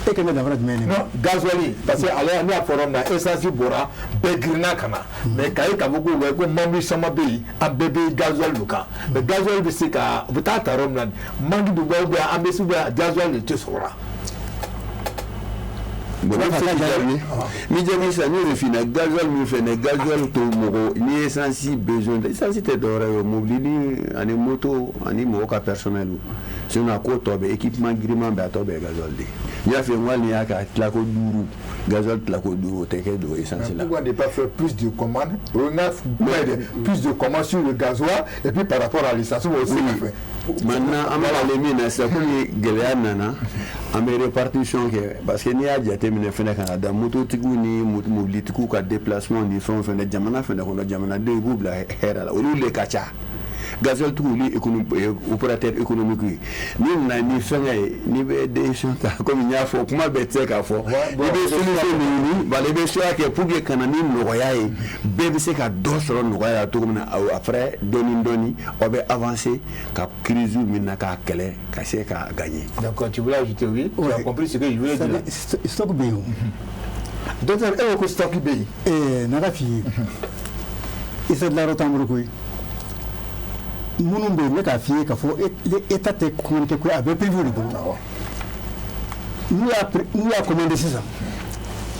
E kan ka danfara jumɛn de? Non, gasoil, parce que ale, ne y'a fɔ yɔrɔ min na, essence bɔra, bɛɛ girinna ka na, mais k'a ye k'a fɔ ko ouais, ko mobili caman bɛ yen, an bɛɛ bɛ gasoil de kan, mais gasoil bɛ se ka u bɛ taa ta yɔrɔ min na, manque de bɔ, ou bien an bɛ se, ou bien gasoil de tɛ sɔrɔ la. Bon, ne bɛ se k'i jaabi ni jaabi sisan, n y'o de f'i ɲɛna. Gasoil min filɛ nin ye, gasoil to mɔgɔ ni essence besoin tɛ. Essence tɛ dɔwɛrɛ ye, mobili ni ani moto ani mɔgɔ ka personnel, sinon a ko tɔ bɛɛ, équipement giriman bɛɛ, a tɔ bɛɛ ye gasoil de ye. N y'a f'i ye n ko hali n'i y'a kɛ a tilako duuru, gasoil tilako duuru, o tɛ kɛ don essence la. Pourquoi ne pas faire plus de commandes? On a plus de commandes sur le gasoil et puis par rapport à l'essence aussi. Oui. Maintenant, an bɛ ale min na sisan, komi gɛlɛya nana, an bɛ répartition kɛ, parce que n'i y'a jateminɛ fɛnɛ, ka na da mototigiw ni mobilitigiw ka déplacement ni fɛnw fɛnɛ, jamana fɛnɛ kɔnɔ, jamanadenw, i b'u bila hɛrɛ la, olu de ka ca. Gasoil tigiw, olu ye opérateur économique ye. N'i nana ni fɛngɛ ye, n'i bɛ décision ta, komi n y'a fɔ, kuma bɛɛ tɛ se k'a fɔ, i bɛ solution de ɲini, wala i bɛ choix kɛ pour que ka na ni nɔgɔya ye, bɛɛ bɛ se ka dɔ sɔrɔ nɔgɔya la cogo min na. Après, dɔɔni dɔɔni, aw bɛ avancer ka crise min na, k'a kɛlɛ ka se ka gagner. D'accord, tu voulais ajouter, oui? Tu as compris ce que je voulais dire. Stock bɛ yen o. Docteur, e ko stock bɛ yen. Ɛɛ, n'a f'i ye, isa dilayɔrɔ t'an bolo koyi. Minnu bɛ yen, ne k'a f'i ye k'a fɔ État tɛ commande kɛ koyi, a bɛ privé de bolo. N'u y'a commandé sisan,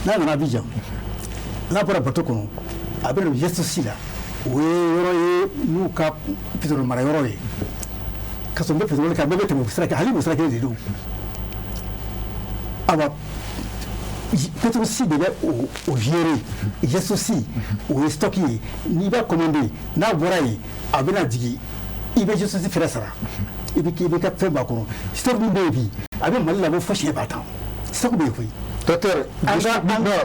n'a nana Abidjan, n'a bɔra bateau kɔnɔ, a bɛ na Gestos la. O ye yɔrɔ ye n'u ka pétrole mara yɔrɔ ye, ka sɔrɔ n bɛ pétrole kan, bɛɛ bɛ tɛmɛ o sira kɛ, hali o sira kelen de don. Awa, Petroci de bɛ o gérer. Gestos, o ye stock ye. N'i b'a commandé, n'a bɔra yen, a bɛna jigin, i bɛ Gestos fɛnɛ sara, i bɛ ka fɛn b'a kɔnɔ. Stock min bɛ yen bi, a bɛ Mali labɔ fo siɲɛ 10 000. Stock bɛ yen koyi. Docteur, n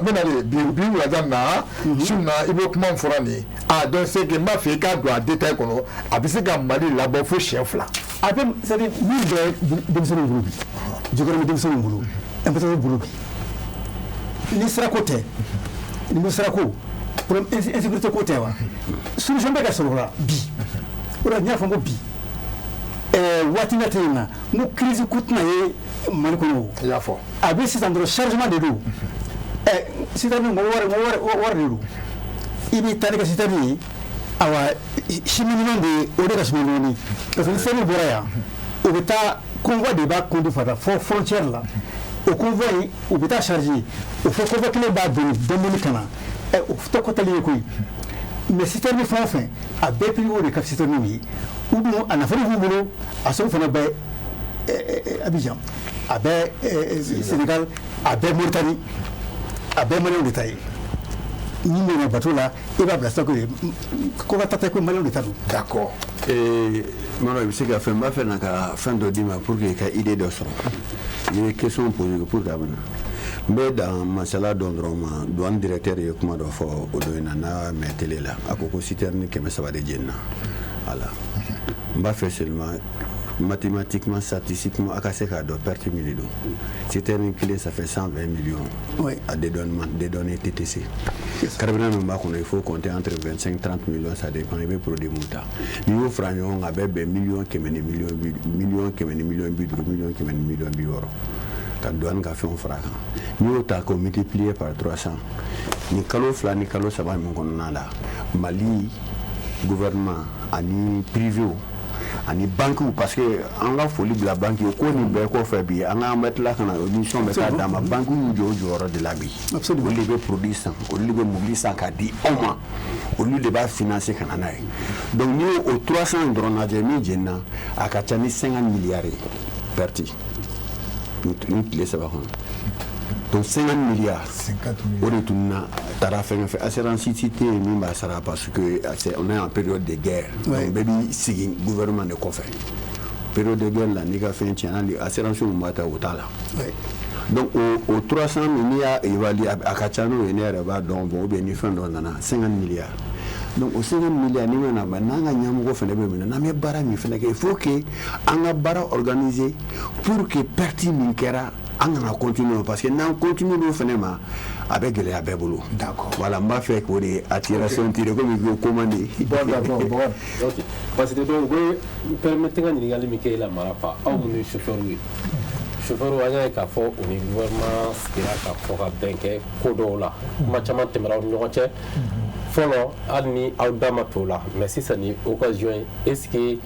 bɛna de bi wulada na su na, i bɛ kuma min fɔra nin ye, ah, donc c'est que n b'a fɛ i k'a don a détail kɔnɔ, a bɛ se ka Mali labɔ fo siɲɛ fila. A bɛ, c'est à dire, min bɛ denmisɛnninw bolo bi, jukɔrɔ bɛ denmisɛnninw bolo, importateur bolo bi, ni sirako tɛ, ni sirako problème, insécurité ko tɛ wa, solution bɛ ka sɔrɔ o la bi. O de la n y'a fɔ n ko bi, waati na tɛ yen na, n ko crise ko tɛna ye Mali kɔnɔ o. I y'a fɔ. A bɛ sisan dɔrɔn, chargement de don. Citerne, n ko wari de don. I bɛ taa n'i ka citerne ye, awa, cheminement de, o de ka suma dɔɔni, parce que ni citerne bɔra yan, o bɛ taa, convoi de b'a conduit ka taa fɔ frontière la. O convoi in, u bɛ taa charger, o fɔ convoi kelen b'a doni dɔɔni ka na. O tɛ kɔtali ye koyi. Mais citerne fɛn o fɛn, a bɛɛ privé de ka citerne ye. U dun, a nafolo b'u bolo, a sɔrɔ fana bɛ Abidjan, a bɛ Sénégal, a bɛ Mauritanie, a bɛɛ maliyɛnw de ta ye. Ni min bɛ bateau la, i b'a bila sira ko ko ka ta tɛ, ko maliyɛnw de ta don. D'accord. Mara, i bɛ se ka fɛn, n b'a fɛ na ka fɛn dɔ d'i ma pour que i ka idée dɔ sɔrɔ. I ye question poser pour que a bɛ na. N bɛ dan masala dɔn dɔrɔn ma. Douane directeur ye kuma dɔ fɔ o don in na, n'a mɛn télé la, a ko ko citerne 300 de jenina. Voilà, n b'a fɛ seulement mathématiquement, statistiquement, a ka se k'a dɔn perte min de don. Citerne kelen, ça fait 120 millions. À dédouanement, dédouané TTC, carburant min b'a kɔnɔ, il faut compter entre 25 30 millions, ça dépend i bɛ produit mun ta. N'i y'o fara ɲɔgɔn kan, a bɛ bɛn miliyɔn 100 ni miliyɔn bi, miliyɔn 100 ni miliyɔn 50, miliyɔn 100 ni miliyɔn 60, ka douane ka fɛnw fara a kan. N'i y'o ta k'o multiplier par 300, ni kalo 2 ni kalo 3 min kɔnɔna la, Mali gouvernement ani privé ani banques, parce que an ka foli bila banque ye ko nin bɛɛ kɔfɛ bi, an ka an bɛ tila ka na émission bɛ taa d'a ma. Banque y'u jɔ u jɔyɔrɔ de la bi. Olu de bɛ produit san, olu de bɛ mobili san k'a di anw ma, olu de b'a financer ka na n'a ye. Donc n'i y'o o 300 in dɔrɔn lajɛ, min jenina, a ka ca ni 50 milliards ye perte nin tile 3 kɔnɔ. Donc 50 milliards. 50 O de tununa taara fɛn fɛ. Assurance tɛ yen min b'a sara, parce que on est en période de guerre. Donc bɛɛ b'i sigi gouvernement de kɔfɛ. Période de guerre la, n'i ka fɛn tiɲɛna, hali assurance mun b'a ta, o t'a la. Donc o 300 min, n'i y'a évaluer, a ka ca n'o ye, ne yɛrɛ b'a dɔn. Bon, ou bien ni fɛn dɔ nana, 50 milliards. Donc o 50 milliards, ni mana ba, n'an ka ɲɛmɔgɔ fana bɛ minɛ, n'an bɛ baara min fana kɛ, il faut que an ka baara organiser pour que perte min kɛra, an kana continuer, parce que n'an continue n'o fana ma, a bɛ gɛlɛya bɛɛ bolo. D'accord. Voilà, n b'a fɛ k'o de attiration tirer komi i ko commande. Bon, d'accord, bon. Ok, parce que donc u bɛ permettre ka ɲininkali min kɛ e la, Marafa, aw minnu ye chauffeur ye, chauffeur, an y'a ye k'a fɔ u ni gouvernement sigira ka fɔ ka bɛn kɛ ko dɔw la, kuma caman tɛmɛna aw ni ɲɔgɔn cɛ fɔlɔ, hali ni aw da ma t'o la. Mais sisan ni occasion ye, est ce que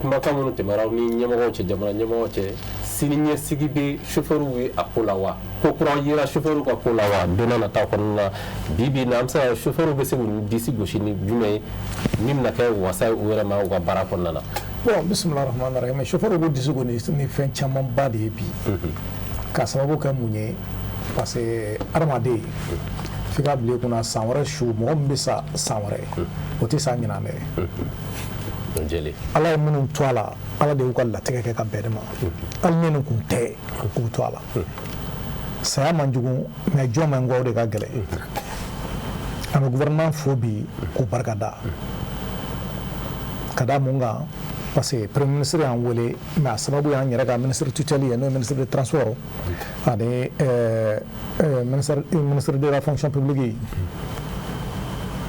kumakan minnu tɛmɛna aw ni ɲɛmɔgɔw cɛ, jamana ɲɛmɔgɔw cɛ, sini ɲɛsigi bɛ chauffeur ye a ko la wa? Ko kura yera chauffeur ka ko la wa? Don n'a nataw kɔnɔna na, bi bi in na, an bɛ se ka chauffeur bɛ se k'u disi gosi ni jumɛn ye min bɛna kɛ wasa ye u yɛrɛ ma u ka baara kɔnɔna na? Bon, bisimilah rahman rahim. Chauffeur b'u disi gosi ni fɛn camanba de ye bi. Ka sababu kɛ mun ye? Parce que adamaden, f'i ka bila i kunna, san wɛrɛ su, mɔgɔ min bɛ sa san wɛrɛ, o tɛ sa ɲinan dɛ. O jɛlen. Ala ye minnu to a la, Ala de y'u ka latigɛ kɛ ka bɛn ne ma. Hali ni nin kun tɛ, k'u to a la, saya man jugu, mais jɔn man kɔ, o de ka gɛlɛn. An bɛ gouvernement fo bi k'u barika da, ka da mun kan? Parce que premier ministre y'an wele, mais a sababu y'an yɛrɛ ka ministre tutelle ye, n'o ye ministre de transport ani ministre de la fonction publique ye.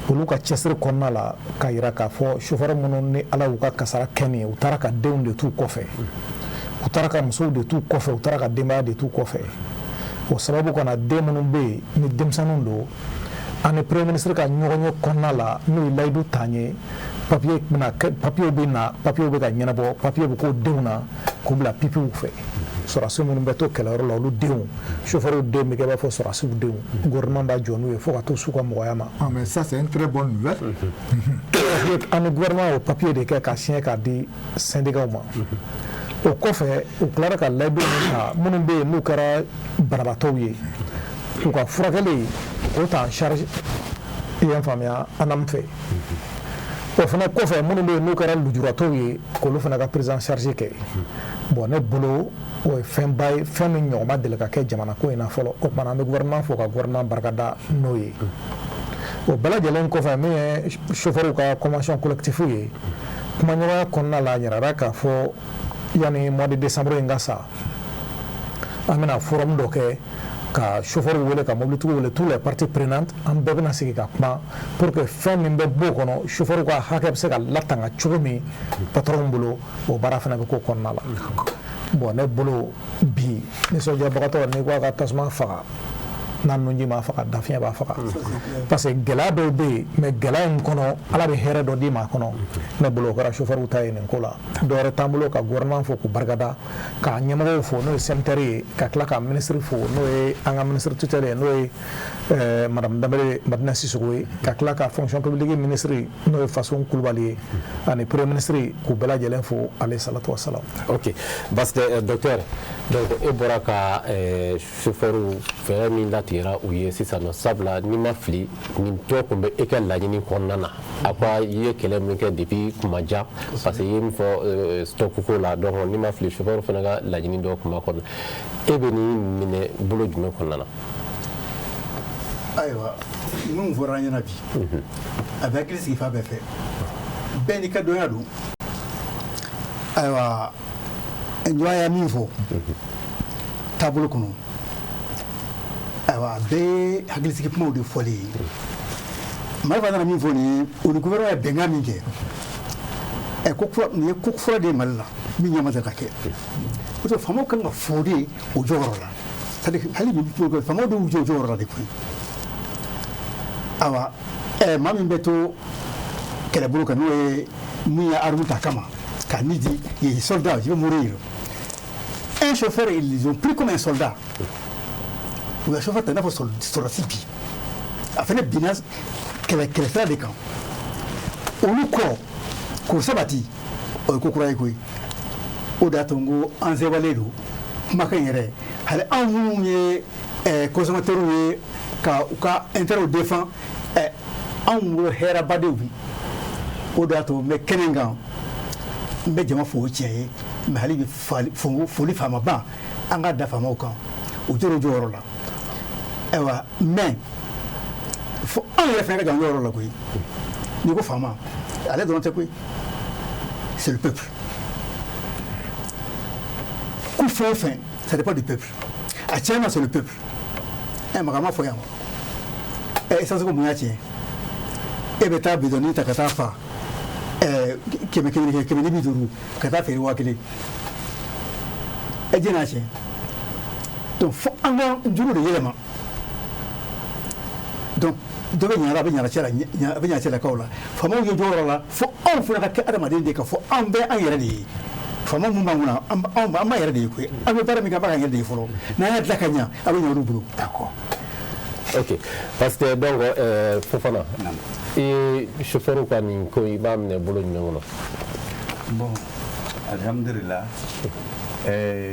Olu ka cɛsiri kɔnɔna la, k'a yira k'a fɔ chauffeur minnu ni Ala y'u ka kasara kɛ nin ye, u taara ka denw de t'u kɔfɛ, u taara ka musow de t'u kɔfɛ, u taara ka denbaya de t'u kɔfɛ. O sababu kana, den minnu bɛ yen ni denmisɛnninw don, ani premier ministre ka ɲɔgɔn ye kɔnɔna la, n'o ye layidu t'an ye, papier bɛna kɛ, papier bɛ na, papier bɛ ka ɲɛnabɔ, papier bɛ k'o denw na k'u bila pipiw fɛ. Sɔrɔdasi minnu bɛ to kɛlɛyɔrɔ la, olu denw, chauffeur den bɛ kɛ i b'a fɔ sɔrɔdasiw denw, gouvernement b'a jɔ n'u ye fo ka t'u s'u ka mɔgɔya ma. Ah, mais ça, c'est une très bonne nouvelle. An ni gouvernement y'o papier de kɛ k'a signer k'a di syndicat ma. O kɔfɛ, u tilara ka layidu min ta, minnu bɛ yen n'u kɛra banabaatɔw ye, k'u ka furakɛli k'o ta en charge, i ye n faamuya, ANAM fɛ. O fana kɔfɛ, minnu bɛ yen n'u kɛra lujuratɔw ye, k'olu fana ka prise en charge kɛ. Bon, ne bolo, o ye fɛnba ye, fɛn min ɲɔgɔn ma deli ka kɛ jamana ko in na fɔlɔ. O kumana, an bɛ gouvernement fo ka gouvernement barikada n'o ye. O bɛɛ lajɛlen kɔfɛ, min ye chauffeur ka convention collective ye, kumaɲɔgɔnya kɔnɔna la, a yirara k'a fɔ yanni mois de décembre in ka sa, an bɛna forum dɔ kɛ ka chauffeur wele, ka mobilitigiw wele, tous les parties prenantes, an bɛɛ bɛna sigi ka kuma pour que fɛn min bɛ b'o kɔnɔ, chauffeur ka hakɛ bɛ se ka latanga cogo min patron bolo, o baara fana bɛ k'o kɔnɔna la. Bon, ne bolo bi, nisɔndiyabagatɔ, n'i ko a ka tasuma faga, n'a nunji m'a faga, dafiɲɛ b'a faga, parce que gɛlɛya dɔw bɛ yen, mais gɛlɛya in kɔnɔ, Ala bɛ hɛrɛ dɔ d'i ma a kɔnɔ. Ne bolo, o kɛra chauffeur ta ye nin ko la. Dɔwɛrɛ t'an bolo ka gouvernement fo k'u barikada, k'a ɲɛmɔgɔw fo, n'o ye CMTR ye, ka tila ka ministre fo, n'o ye an ka ministre tutelle ye, n'o ye madame Danbele Madina Sisoko ye, ka tila ka fonction publique ministre, n'o ye Fasun Kulubali ye, ani premier ministre, k'u bɛɛ lajɛlen fo, alayhi salatu wa salam. Ok, basi tɛ, docteur. Donc e bɔra ka chauffeur fɛɛrɛ min latigɛ. tigɛra u ye sisan nɔ, sabula n'i ma fili, nin dɔ tun bɛ e ka laɲini kɔnɔna na. A ko i ye kɛlɛ min kɛ depuis kuma jan, parce que i ye min fɔ stock ko la, donc n'i ma fili, chauffeur fana ka laɲini dɔ tun b'a kɔnɔ. E bɛ nin minɛ bolo jumɛn kɔnɔna na? Ayiwa, minnu fɔra an ɲɛna bi, a bɛ hakili sigi fan bɛɛ fɛ, bɛɛ n'i ka dɔnya don. Ayiwa, n ye min fɔ taabolo kɔnɔ, ayiwa, a bɛɛ ye hakilisigi kumaw de fɔlen ye. Marifa nana min fɔ nin ye, o ni gouvernement ye bɛnkan min kɛ, ɛ ko kura nin ye, ko fɔlɔ de ye Mali la min ɲɛ ma deli ka kɛ. O faamaw kan ka fo de o jɔyɔrɔ la, c'est à dire hali bi faamaw de y'u jɔ o jɔyɔrɔ la de koyi. Ayiwa, maa min bɛ to kɛlɛbolo kan, n'o ye min ye arme ta kama ka ni di ye, soldat, je vais mourir. Un chauffeur, ils ont pris comme un soldat. U ye chauffeur ta i n'a fɔ sɔrɔdasi. Bi a fana binna kɛlɛ kɛlɛsira de kan. Olu kɔ k'o sabati, o ye ko kura ye koyi. O de y'a to n ko an sewalen don kumakan in yɛrɛ. Hali anw minnu ye consommateurs ye, ka u ka intérêt défend, anw bolo hɛrɛbadenw bi. O de y'a to n bɛ kɛnɛ in kan, n bɛ jama fo, o tiɲɛ ye, mais hali bi foli faamaba an ka da faamaw kan, u jɔr'u jɔyɔrɔ la. Ayiwa, mais fo anw yɛrɛ fana ka jɔ an jɔyɔrɔ la koyi. N'i ko faama, ale dɔrɔn tɛ koyi, c'est le peuple. Ko fɛn o fɛn, ça dépend du peuple. A tiɲɛ na, c'est le peuple. Maga ma fɔ yan wa? Essence ko mun y'a tiɲɛ? E bɛ taa bidɔnni ta ka taa fa 100 100, 150, ka taa feere 1000. Jɛn y'a tiɲɛ? Donc fo an ka juru de yɛlɛma. Donc dɔ bɛ ɲa, a bɛ ɲa cɛ la, a bɛ ɲa cɛlakaw la. Faamaw ye jɔyɔrɔ la, fo anw fana ka kɛ adamaden de ye, ka fɔ an bɛɛ an yɛrɛ de ye. Faama mun b'an kunna, an b'an yɛrɛ de ye koyi. An bɛ baara min kɛ, an b'a k'an yɛrɛ de ye fɔlɔ. N'an y'a dilan ka ɲa, a bɛ ɲa olu bolo. D'accord. Ok, parce que donc Fofana, i ye chauffeur ka nin ko, i b'a minɛ bolo jumɛn kɔnɔ? Bon, alhamdulillah,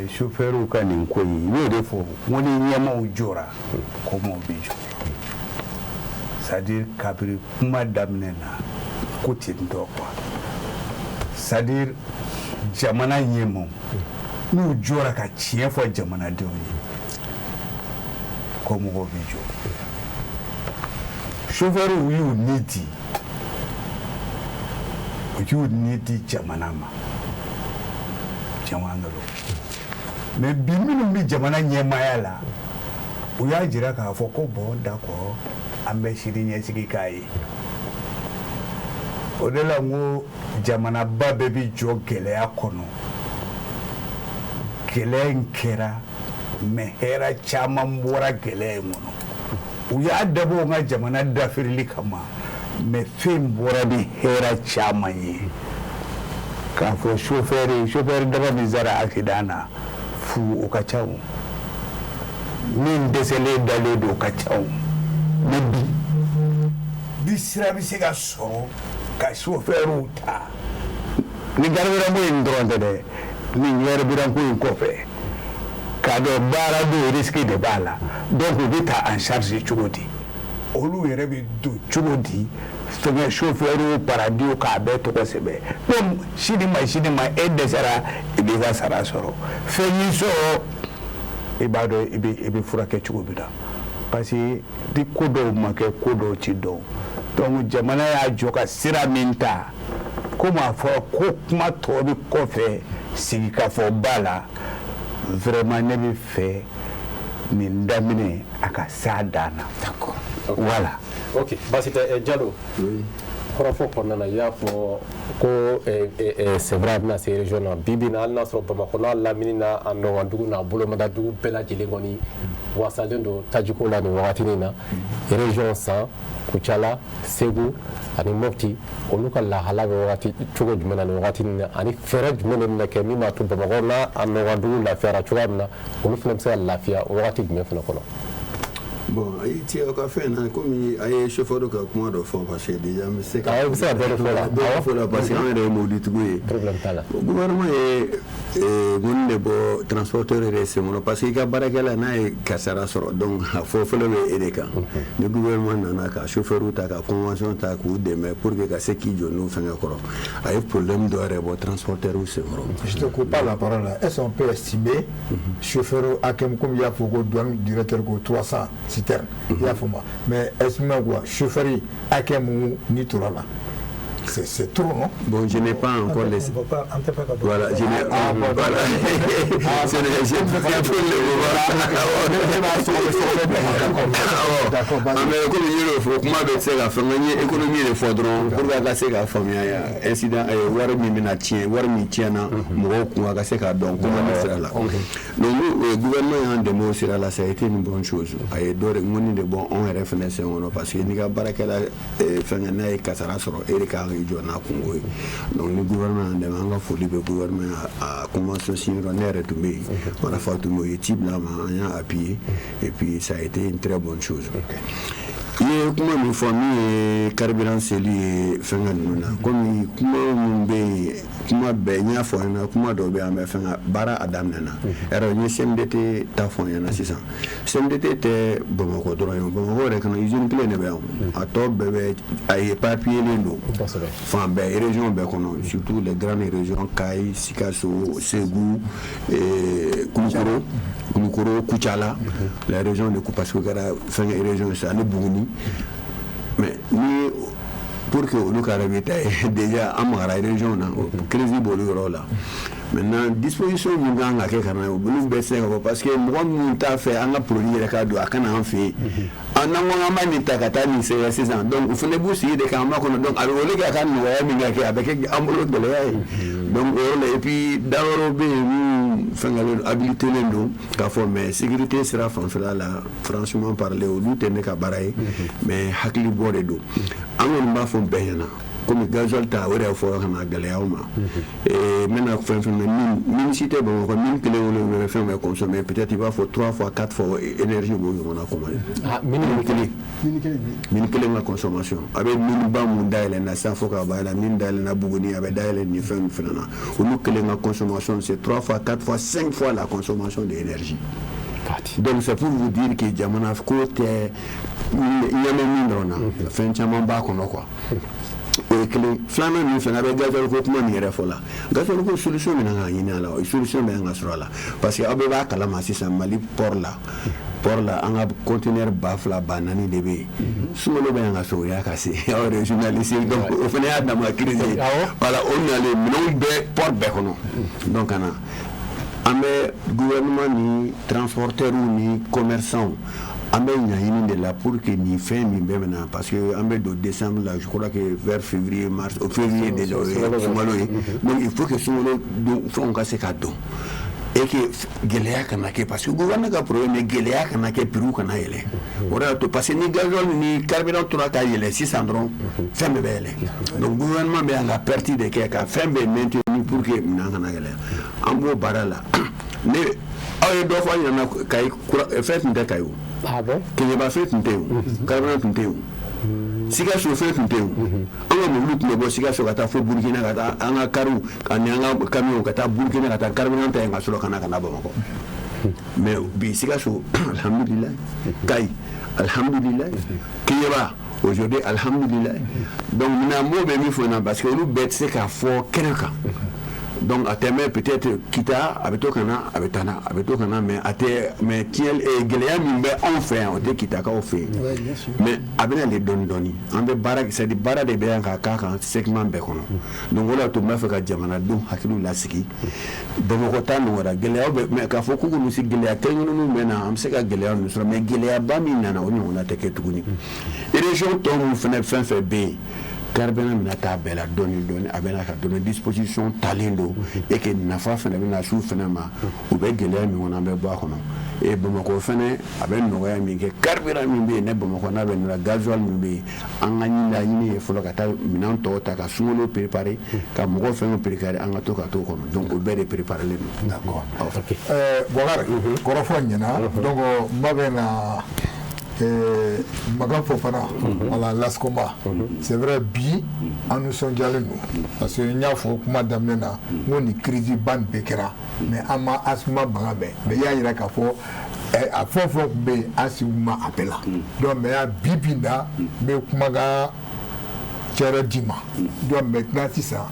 chauffeur ka nin ko in, n y'o de fɔ n ko ni ɲɛmaaw jɔra, komaw bɛ jɔ. C'est à dire kabini kuma daminɛ na ko ten tɔ quoi, c'est à dire jamana ɲɛmaaw n'u jɔra ka tiɲɛ fɔ jamanadenw ye, ko mɔgɔw bɛ jɔ. Chauffeur y'u ni di, u y'u ni di jamana ma, tiɲɛ nkalon. Mais bi, minnu bɛ jamana ɲɛmaaya la, u y'a jira k'a fɔ ko bon, d'accord, an bɛ sini ɲɛsigi k'a ye. O de la n ko jamanaba bɛɛ bɛ jɔ gɛlɛya kɔnɔ. Gɛlɛya in kɛra, mais hɛrɛ caman bɔra gɛlɛya in kɔnɔ. U y'a dabɔ n ka jamana dafirili kama, mais fɛn bɔra ni hɛrɛ caman ye. K'a fɔ chauffeur, chauffeur dama min sara accident na fu, o ka ca. O min dɛsɛlen dalen don, o ka ca. O mais bi bi, sira bɛ se ka sɔrɔ ka chauffeur ta ni carburant ko in dɔrɔn tɛ dɛ. Ni carburant ko in kɔfɛ, k'a dɔn baara dɔw risque de b'a la, donc u bɛ ta en charge cogo di? Olu yɛrɛ bɛ don cogo di? Fɛngɛ chauffeur paradis k'a bɛɛ tɔgɔ sɛbɛn. Donc sini ma, sini ma, e dɛsɛra, i b'i ka sara sɔrɔ. Fɛn y'i sɔrɔ, i b'a dɔn i bɛ furakɛ cogo min na, parce que ni ko dɔw ma kɛ, ko dɔw ti dɔn. Donc jamana y'a jɔ ka sira min ta, komi a fɔra ko kuma tɔ bɛ kɔfɛ sigikafɔ ba la, vraiment ne bɛ fɛ nin daminɛ a ka s'a dan na. D'accord. Voilà. Ok, baasi tɛ. Jalo, kɔrɔfɔ kɔnɔna na, i y'a fɔ ko c'est vrai, a bɛna se région na. Bi bi in na, hali n'a sɔrɔ Bamakɔ n'a lamini n'a a nɔgɔndugu n'a bolomadadugu bɛɛ lajɛlen kɔni wasalen don tajiko la nin wagati in na, région san Kucala, Segu ani Mopti, olu ka lahala bɛ wagati cogo jumɛn na nin wagati in na, ani fɛɛrɛ jumɛn de bɛna kɛ min b'a to Bamakɔ n'a a nɔgɔndugu lafiyara cogoya min na, olu fana bɛ se ka lafiya wagati jumɛn fana kɔnɔ? Bon, i ti aw ka fɛn na, komi a ye chauffeur ka kuma dɔ fɔ, parce que déjà n bɛ se ka Awɔ, i bɛ se ka dɔ de fɔ la. Dɔ fɔ la, parce que an yɛrɛ ye mobilitigiw ye. Problème t'a la. Gouvernement ye ŋɔni de bɔ transporteur yɛrɛ senkɔrɔ, parce que i ka baarakɛla n'a ye kasara sɔrɔ, donc a fɔ fɔlɔ bɛ e de kan. Ni gouvernement nana ka chauffeur ta, ka convention ta k'u dɛmɛ pour que ka se k'i jɔ n'u fɛngɛ kɔrɔ, a ye problème dɔ yɛrɛ bɔ transporteur senkɔrɔ. Je te coupe pas la parole là. Est-ce qu'on peut estimer chauffeur hakɛ, comme il y a fɔ ko douane directeur ko 300 citernes, i y'a faamu, mais estimé quoi, chauffeur hakɛ mun ni tora la, c'est trop, non? Bon, je n'ai pas encore les On va pas, an tɛ fɛ ka don. Voilà, je n'ai Ah, bon, voilà. C'est pour le D'accord, vas-y. Ah, mais comme n y'o fɔ, kuma bɛ se ka fɛn, n ye économie de fɔ dɔrɔn pour que a ka se k'a faamuya, incident wari min bɛna tiɲɛ, wari min tiɲɛna mɔgɔw kun, a ka se k'a dɔn commande sira la. Donc gouvernement y'an dɛmɛ o sira la, ça a été une bonne chose. A ye dɔ de ŋɔni de bɔ anw yɛrɛ fɛnɛ sen kɔnɔ, parce que n'i ka baarakɛla fɛngɛ n'a ye kasara sɔrɔ, e de kan k'i jɔ n'a kungo ye. Donc ni gouvernement y'an dɛmɛ, an ka foli bɛ gouvernement. A convention signé yɔrɔ, ne yɛrɛ tun bɛ yen, Marafa tun bɛ yen, u ye ci bila an ma, an y'a appuyé et puis ça a été une très bonne chose. I ye kuma min fɔ, min ye carburant seli ye fɛngɛ ninnu na, komi kuma min bɛ yen, kuma bɛɛ n y'a fɔ ɲɛna, kuma dɔw bɛ yen, an bɛ fɛngɛ baara a daminɛna yɛrɛ. N ye CMDT ta fɔ n ɲɛna sisan. CMDT tɛ Bamakɔ dɔrɔn ye, Bamakɔ yɛrɛ kɔnɔ usine kelen de bɛ yan, a tɔ bɛɛ bɛ a éparpillé don fan bɛɛ, région bɛɛ kɔnɔ, surtout les grandes régions: Kayi, Sikaso, Segu, Kulukoro, Kucala, la région de, parce que kɛra fɛngɛ région sisan, ani Buguni. Mais ni pour que olu ka ravitailler, déjà an magara région na, crise b'olu yɔrɔ la. Maintenant, disposition min kan ka kɛ ka na, olu bɛɛ se ka fɔ, parce que mɔgɔ minnu t'a fɛ an ka produit yɛrɛ ka don, a kana an fɛ yen, an n'an ko k'an b'a nin ta ka taa nin sɛgɛrɛ sisan, donc u fana b'u sigi de k'an makɔnɔ. Donc a bɛ wele k'a ka nɔgɔya min ka kɛ, a bɛ kɛ an bolo gɛlɛya ye. Donc o yɔrɔ la, et puis dayɔrɔ bɛ yen min fɛngɛlen don, habilitélen don k'a fɔ, mais sécurité sira fanfɛla la, franchement parler, olu tɛ ne ka baara ye, mais hakili bɔ de don. An kɔni b'a fɔ bɛɛ ɲɛna, komi gasoil ta, o yɛrɛ fɔ ka na gɛlɛyaw ma, n bɛna fɛn fɛn mine, mine si tɛ Bamakɔ, mine kelen kelen bɛ fɛn bɛɛ consommer, peut-être i b'a fɔ trois fois, quatre fois énergie b'o ɲɔgɔnna commander. Ah, mine kelen, mine kelen ka consommation, a bɛ mine ba mun dayɛlɛ na sisan fo k'a bayɛlɛ, mine dayɛlɛ na Buguni, a bɛ dayɛlɛ nin fɛn ninnu fana na, olu kelen ka consommation, c'est trois fois, quatre fois, cinq fois la consommation d'énergie. Donc c'est pour vous dire que jamana ko tɛ ɲɛmɛ min dɔrɔn na, fɛn caman b'a kɔnɔ quoi. O ye kelen. Filanan min fana, a bɛ gasoil ko kuma min yɛrɛ fɔ la, gasoil ko solution min kan ka ɲini a la, o solution bɛ kan ka sɔrɔ a la, parce que aw bɛɛ b'a kalama sisan, Mali port la, an ka conteneur 2000, 4000 de bɛ yen. Sunkalo bɛ yan ka so, o y'a ka se aw yɛrɛ journaliste ye, donc o fana y'a dama crise ye. Voilà, o nalen minɛnw bɛɛ port bɛɛ kɔnɔ. Donc ka na an bɛ gouvernement ni transporteurs ni commerçants, an bɛ ɲaɲini de la pour que nin fɛn min bɛ na, parce que an bɛ don décembre la, je crois que vers février, mars, février déjà, o ye sunkalo ye. Donc il faut que sunkalo don fɛnw ka se ka don et que gɛlɛya kana kɛ, parce que gouvernement ka problème ye gɛlɛya kana kɛ, prix kana yɛlɛ. O de y'a to, parce que ni gasoil ni carburant tora ka yɛlɛ sisan dɔrɔn, fɛn bɛɛ bɛ yɛlɛ. Donc gouvernement bɛ yan ka perte de kɛ ka fɛn bɛɛ maintenir pour que minɛn kana yɛlɛ. An b'o baara la. Ne aw ye dɔ fɔ an ɲɛna, Kayi fɛn tun tɛ Kayi o. Ah bon? Keɲeba fɛn tun tɛ yen o, carburant tun tɛ yen o, Sikaso fɛn tun tɛ yen o. An ka mobili tun bɛ bɔ Sikaso ka taa fo Burukina, ka taa an ka kariw ani an ka kamiyɔnw ka taa Burukina ka taa carburant ta yen ka sɔrɔ ka na Bamakɔ. Mais bi, Sikaso alhamdulilayi, Kayi alhamdulilayi, Keɲeba aujourd'hui alhamdulilayi. Donc maintenant, n b'o bɛ min fɔ ɲɛna, parce que olu bɛɛ tɛ se k'a fɔ kɛnɛ kan. Donc a tɛmɛ peut-être Kita, a bɛ to ka na, a bɛ taa na, a bɛ to ka na, mais a tɛ, mais tiɲɛ gɛlɛya min bɛ anw fɛ yan, o tɛ Kitakaw fɛ yen, mais a bɛ nalen dɔɔni dɔɔni. An bɛ baara, c'est à dire baara de bɛ yan ka k'a kan segment bɛɛ kɔnɔ. Donc o de y'a to n b'a fɛ ka jamanadenw hakiliw lasigi, Bamakɔ ta nɔgɔyara, gɛlɛyaw bɛ, mais k'a fɔ k'u k'olu si gɛlɛya kelen-kelenninw bɛ na, an bɛ se ka gɛlɛya ninnu sɔrɔ, mais gɛlɛyaba min nana, o ɲɔgɔnna tɛ kɛ tuguni. Région tɔ ninnu fana, fɛn fɛn bɛ yen, carburant bɛna taa bɛɛ la dɔɔni dɔɔni, a bɛna ka dɔɔni, disposition talen don et que nafa fana bɛna s'u fana ma. U bɛ gɛlɛya min kɔnɔ, an bɛ bɔ a kɔnɔ. Et Bamakɔ fana, a bɛ nɔgɔya min kɛ, carburant min bɛ yen, ne Bamakɔ n'a bɛ nana, gasoil min bɛ yen, an ka laɲini ye fɔlɔ ka taa minɛn tɔw ta ka sunkalo préparer, ka mɔgɔw fɛnw préparer, an ka to ka t'o kɔnɔ. Donc o bɛɛ de préparé len don. D'accord. Bɔkari, kɔrɔfɔ ɲɛna. Donc n ba bɛ na Makan Fofana, voilà, l'ASCOMA. C'est vrai, bi an nisɔndiyalen don parce que n y'a fɔ kuma daminɛ na, n ko nin crise ba nin bɛɛ kɛra, mais an ma ASCOMA mankan mɛn, mais i y'a yira k'a fɔ a fɛn o fɛn tun bɛ yen, an si ma a bɛɛ la. Donc mais bi bi in na, n bɛ kumakan cɛrɛ d'i ma. Donc maintenant sisan,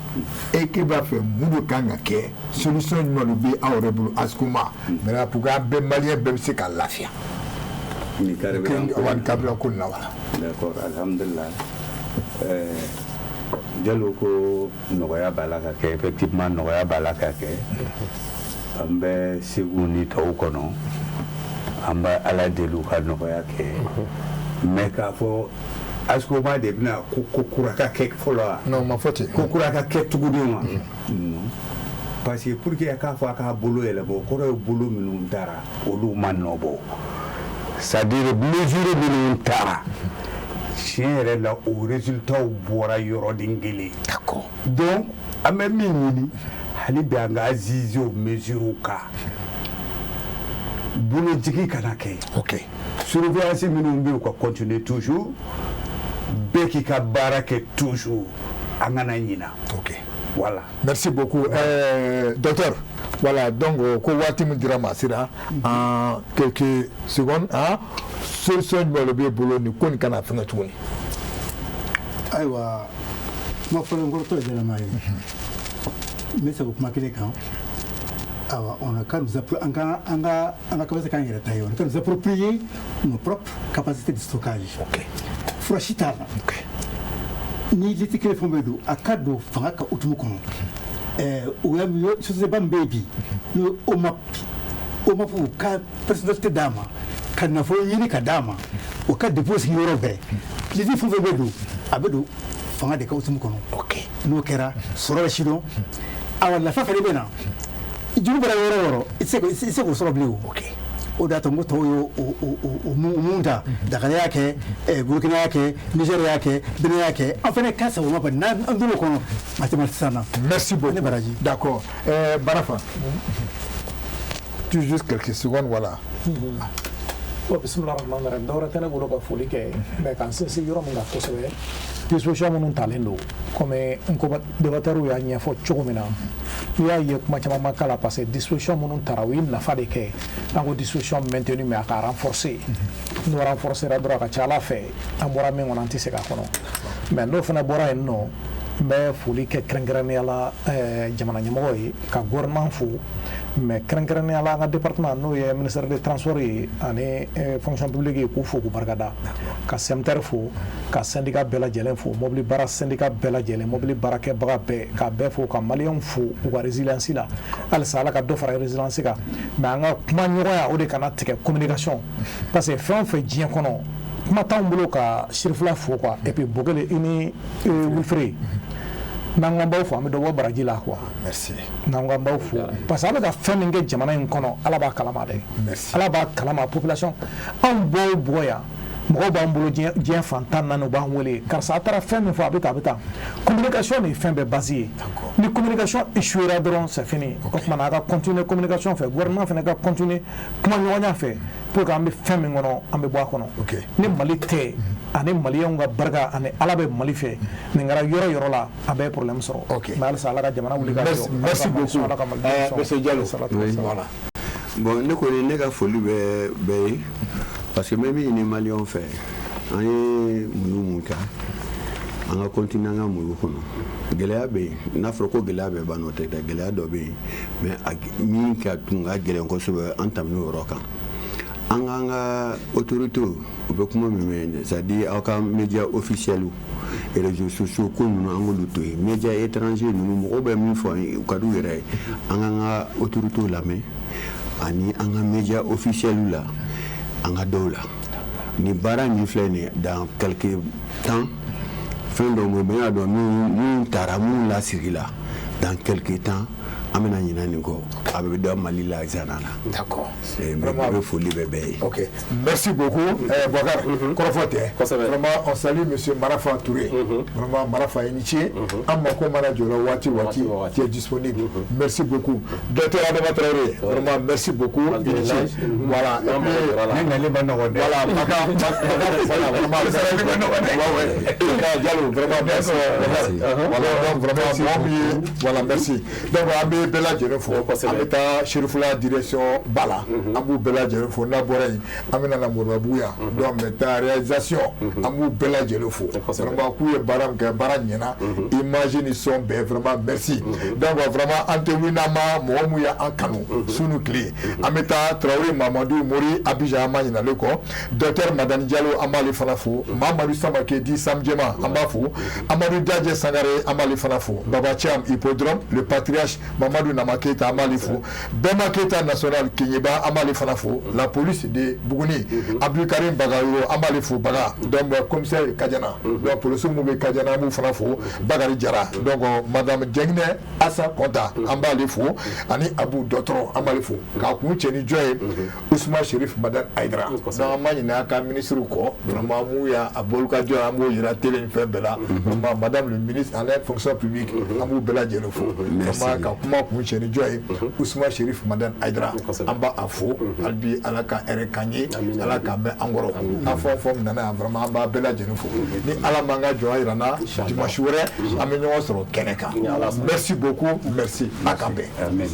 e k'e b'a fɛ mun de kan ka kɛ, solution jumɛn de bɛ aw yɛrɛ bolo ASCOMA maintenant pour que an bɛɛ malien bɛɛ bɛ se ka lafiya? Ni carburant ko ni carburant ko nin na, voilà. D'accord, alhamdulillah. Jalo ko nɔgɔya b'a la ka kɛ, effectivement nɔgɔya b'a la ka kɛ. An bɛ Segu ni tɔw kɔnɔ, an bɛ Ala deli u ka nɔgɔya kɛ, mais k'a fɔ ASCOMA de bɛna ko kura ka kɛ fɔlɔ wa? Non, ma fɔ ten. Ko kura ka kɛ tuguni wa? Non, parce que pour que a k'a fɔ a k'a bolo yɛlɛma, o kɔrɔ ye bolo minnu taara, olu ma nɔ bɔ, c'est à dire mesure minnu taara, tiɲɛ yɛrɛ la, o résultat bɔra yɔrɔnin kelen. Donc an bɛ min ɲini hali bi, an ka assiser o mesures kan, bolojigi kana kɛ. Surveillance minnu bɛ yen, u ka continuer toujours, bɛɛ k'i ka baara kɛ toujours, an kana ɲina. Voilà. Merci beaucoup, docteur. Voilà, donc ko waati min dira ma sera en quelques secondes, hein, solution jumɛn de b'e bolo nin ko nin kana fɛngɛ tuguni? Ayiwa, kuma fɔlɔ n kɔrɔtɔ ye jɛnɛma ye, n bɛ segin kuma kelen kan. Awa, on a qu'à nous an ka capacité k'an yɛrɛ ta ye, on a qu'à nous approprier nos propres capacités de stockage. Fura si t'a la. Ni litre kelen fɛn bɛ don, a ka don fanga ka hukumu kɔnɔ. O ye société ba min bɛ yen bi, n'o ye OMAP, OMAP u ka personnalité d'a ma, ka nafolo ɲini ka d'a ma, o ka dépôt sigi yɔrɔ bɛɛ, litre fɛn fɛn bɛ don, a bɛ don fanga de ka hukumu kɔnɔ. N'o kɛra, sɔrɔ bɛ sidɔn. Awa, nafa fɛnɛ bɛ na. Juru bɔra yɔrɔ o yɔrɔ, i tɛ se k'o sɔrɔ bilen o. O de y'a to n ko tɔw y'o o mun ta, Dakar y'a kɛ, Burukina y'a kɛ, Niger y'a kɛ, Benin y'a kɛ, an fana ka sago ma bari n'an donn'o kɔnɔ a tɛ sisan na. Merci beaucoup. Ne baraji. D'accord. Barafa, tout juste quelques secondes, voilà. Bon, bisimilah rahman rahim. Dɔwɛrɛ tɛ ne bolo ka foli kɛ, mais k'an sinsin yɔrɔ min kan kosɛbɛ, disposition minnu talen don, komi n ko débatteur y'a ɲɛfɔ cogo min na, i y'a ye kuma caman ma k'a la, parce que disposition minnu tara, u ye nafa de kɛ. An ko disposition maintenu, mais a ka renforcer. N'o renforcer ra dɔrɔn, a ka ca Ala fɛ, an bɔra min kɔnɔ, an tɛ segin a kɔnɔ. Mais n'o fana bɔra yen nɔ, n bɛ foli kɛ kɛrɛnkɛrɛnnenya la jamana ɲɛmɔgɔ ye, ka gouvernement fo, mais kɛrɛnkɛrɛnnenya la an ka département, n'o ye ministère des transports ye ani fonction publique ye, k'u fo k'u barikada, ka SEMTER fo, ka syndicat bɛɛ lajɛlen fo, mobili baara syndicat bɛɛ lajɛlen, mobili baarakɛbaga bɛɛ, ka bɛɛ fo, ka maliyɛnw fo u ka résilience la. Halisa Ala ka dɔ fara résilience kan, mais an ka kuma ɲɔgɔnya, o de kana tigɛ, communication, parce que fɛn o fɛn diɲɛ kɔnɔ, kuma t'anw bolo ka Sirifila fo quoi. Et puis Bokele, i ni Wilfred, n'an ko an b'aw fo, an bɛ dɔ bɔ baraji la quoi. Merci. N'an ko an b'aw fo, parce que a bɛ ka fɛn min kɛ jamana in kɔnɔ, Ala b'a kalama dɛ. Merci. Ala b'a kalama. Population, anw bɔ o bɔ yan, mɔgɔw b'an bolo diɲɛ fan 14, u b'an wele: karisa, a taara fɛn min fɔ, a bɛ tan, a bɛ tan. Communication de ye fɛn bɛɛ base ye. Ni communication échouera dɔrɔn, c'est fini. O tuma na, a ka continuer communication fɛ, gouvernement fana ka continuer kuma ɲɔgɔnya fɛ, pour que an bɛ fɛn min kɔnɔ, an bɛ bɔ a kɔnɔ. Ni Mali tɛ, ani maliyɛnw ka barika, ani Ala bɛ Mali fɛ, nin kɛra yɔrɔ yɔrɔ la, a bɛɛ ye problème sɔrɔ. Mais halisa Ala ka jamana wuli ka jɔ. Merci beaucoup. Ala ka Malidenw sɔn. Monsieur Diallo. Salatu wassalam. Voilà. Bon, ne kɔni, ne ka foli bɛ bɛɛ ye, parce que n bɛ min ɲini maliyɛnw fɛ, an ye muɲu mun ta, an ka continuer an ka muɲu kɔnɔ. Gɛlɛya bɛ yen, n'a fɔra ko gɛlɛya bɛ ban, o tɛ dɛ, gɛlɛya dɔ bɛ yen, mais a min ka tun ka gɛlɛn kosɛbɛ, an tɛmɛn'o yɔrɔ kan. An k'an ka autorités, u bɛ kuma min mɛn, c'est à dire aw ka média officiel, réseaux sociaux ko ninnu, an k'olu to yen, média étranger ninnu, mɔgɔw bɛ min fɔ, u ka d'u yɛrɛ ye. An k'an ka autorités lamɛn ani an ka média officiel la, an ka dɔw la. Nin baara min filɛ nin ye, dans quelque temps, fɛn dɔw bɛ yen, n y'a dɔn minnu taara, minnu lasigi la, dans quelque temps. An bɛna ɲinɛ nin kɔ, a bɛ da Mali la zana na. D'accord. Vraiment, bɛ foli bɛ bɛɛ ye. Ok, merci beaucoup. Boubacar, kɔrɔfɔ tɛ. Vraiment, on salue monsieur Marafa Touré. Vraiment, Marafa i ni ce. An mako mana jɔ la waati waati, tu es disponible. Merci beaucoup. Docteur Adama Traoré, vraiment, merci beaucoup. I ni ce. Voilà. Et puis, ne nali ma nɔgɔn dɛ. Voilà, Maka, Maka, voilà, vraiment, ouais. Maka Diallo, vraiment, merci. Voilà, donc vraiment, mɔgɔ min ye, voilà, merci. Donc, an bɛ bɛɛ lajɛlen fo. An bɛ taa Serifula direction ba la. An b'u bɛɛ lajɛlen fo. N'a bɔra yen, an bɛna na Moribabugu yan. Donc maintenant, réalisation, an b'u bɛɛ lajɛlen fo. Vraiment, k'u ye baara min kɛ, baara ɲɛna. Image ni son bɛɛ, vraiment, merci. Donc vraiment, an tɛ wuli n'an ma mɔgɔ mun y'an kanu su ni tile. An bɛ taa Traoré Mamadu Mori Abidjan, an ma ɲinɛ ale kɔ. Docteur Madani Diallo, an b'ale fana fo. Mamadu Samake di Sam Jema, an b'a fo. Amadou Diadje Sangare, an b'ale fana fo. Baba Thiam Hippodrome, le patriarche Mamadou Nama Keita, an b'ale fo. Bɛma Keita national Keɲeba, an b'ale fana fo. La police de Buguni, Abdou Karim Bagayoro, an b'ale fo Baga. Donc commissaire Kadiana, donc policier mun bɛ Kadiana, an b'u fana fo. Bakari Jara, donc madame Jɛnginɛ Asa Kɔnta, an b'ale fo. Ani Abu Dɔtɔrɔ, an b'ale fo. K'a kun cɛ ni jɔn ye, Ousmane Chérif Madani Aïdara. Donc an ma ɲinɛ a ka ministre kɔ, vraiment mun y'a bolo ka jɔ, an b'o yira télé ni fɛn bɛɛ la. Vraiment, madame le ministre en la fonction publique, an b'u bɛɛ lajɛlen fo. Vraiment, ka kuma kun cɛ ni jɔn ye, Ousmane Chérif Madani Aïdara, an b'a a fo. Hali bi Ala ka hɛrɛ k'an ye, Ala k'an mɛn an kɔrɔ. An fɛn o fɛn min nana yan, vraiment, an b'a bɛɛ lajɛlen fo. Ni Ala m'an ka jɔn yira n na, dimanche wɛrɛ an bɛ ɲɔgɔn sɔrɔ kɛnɛ kan. Merci beaucoup, merci, a k'an bɛn. Amen.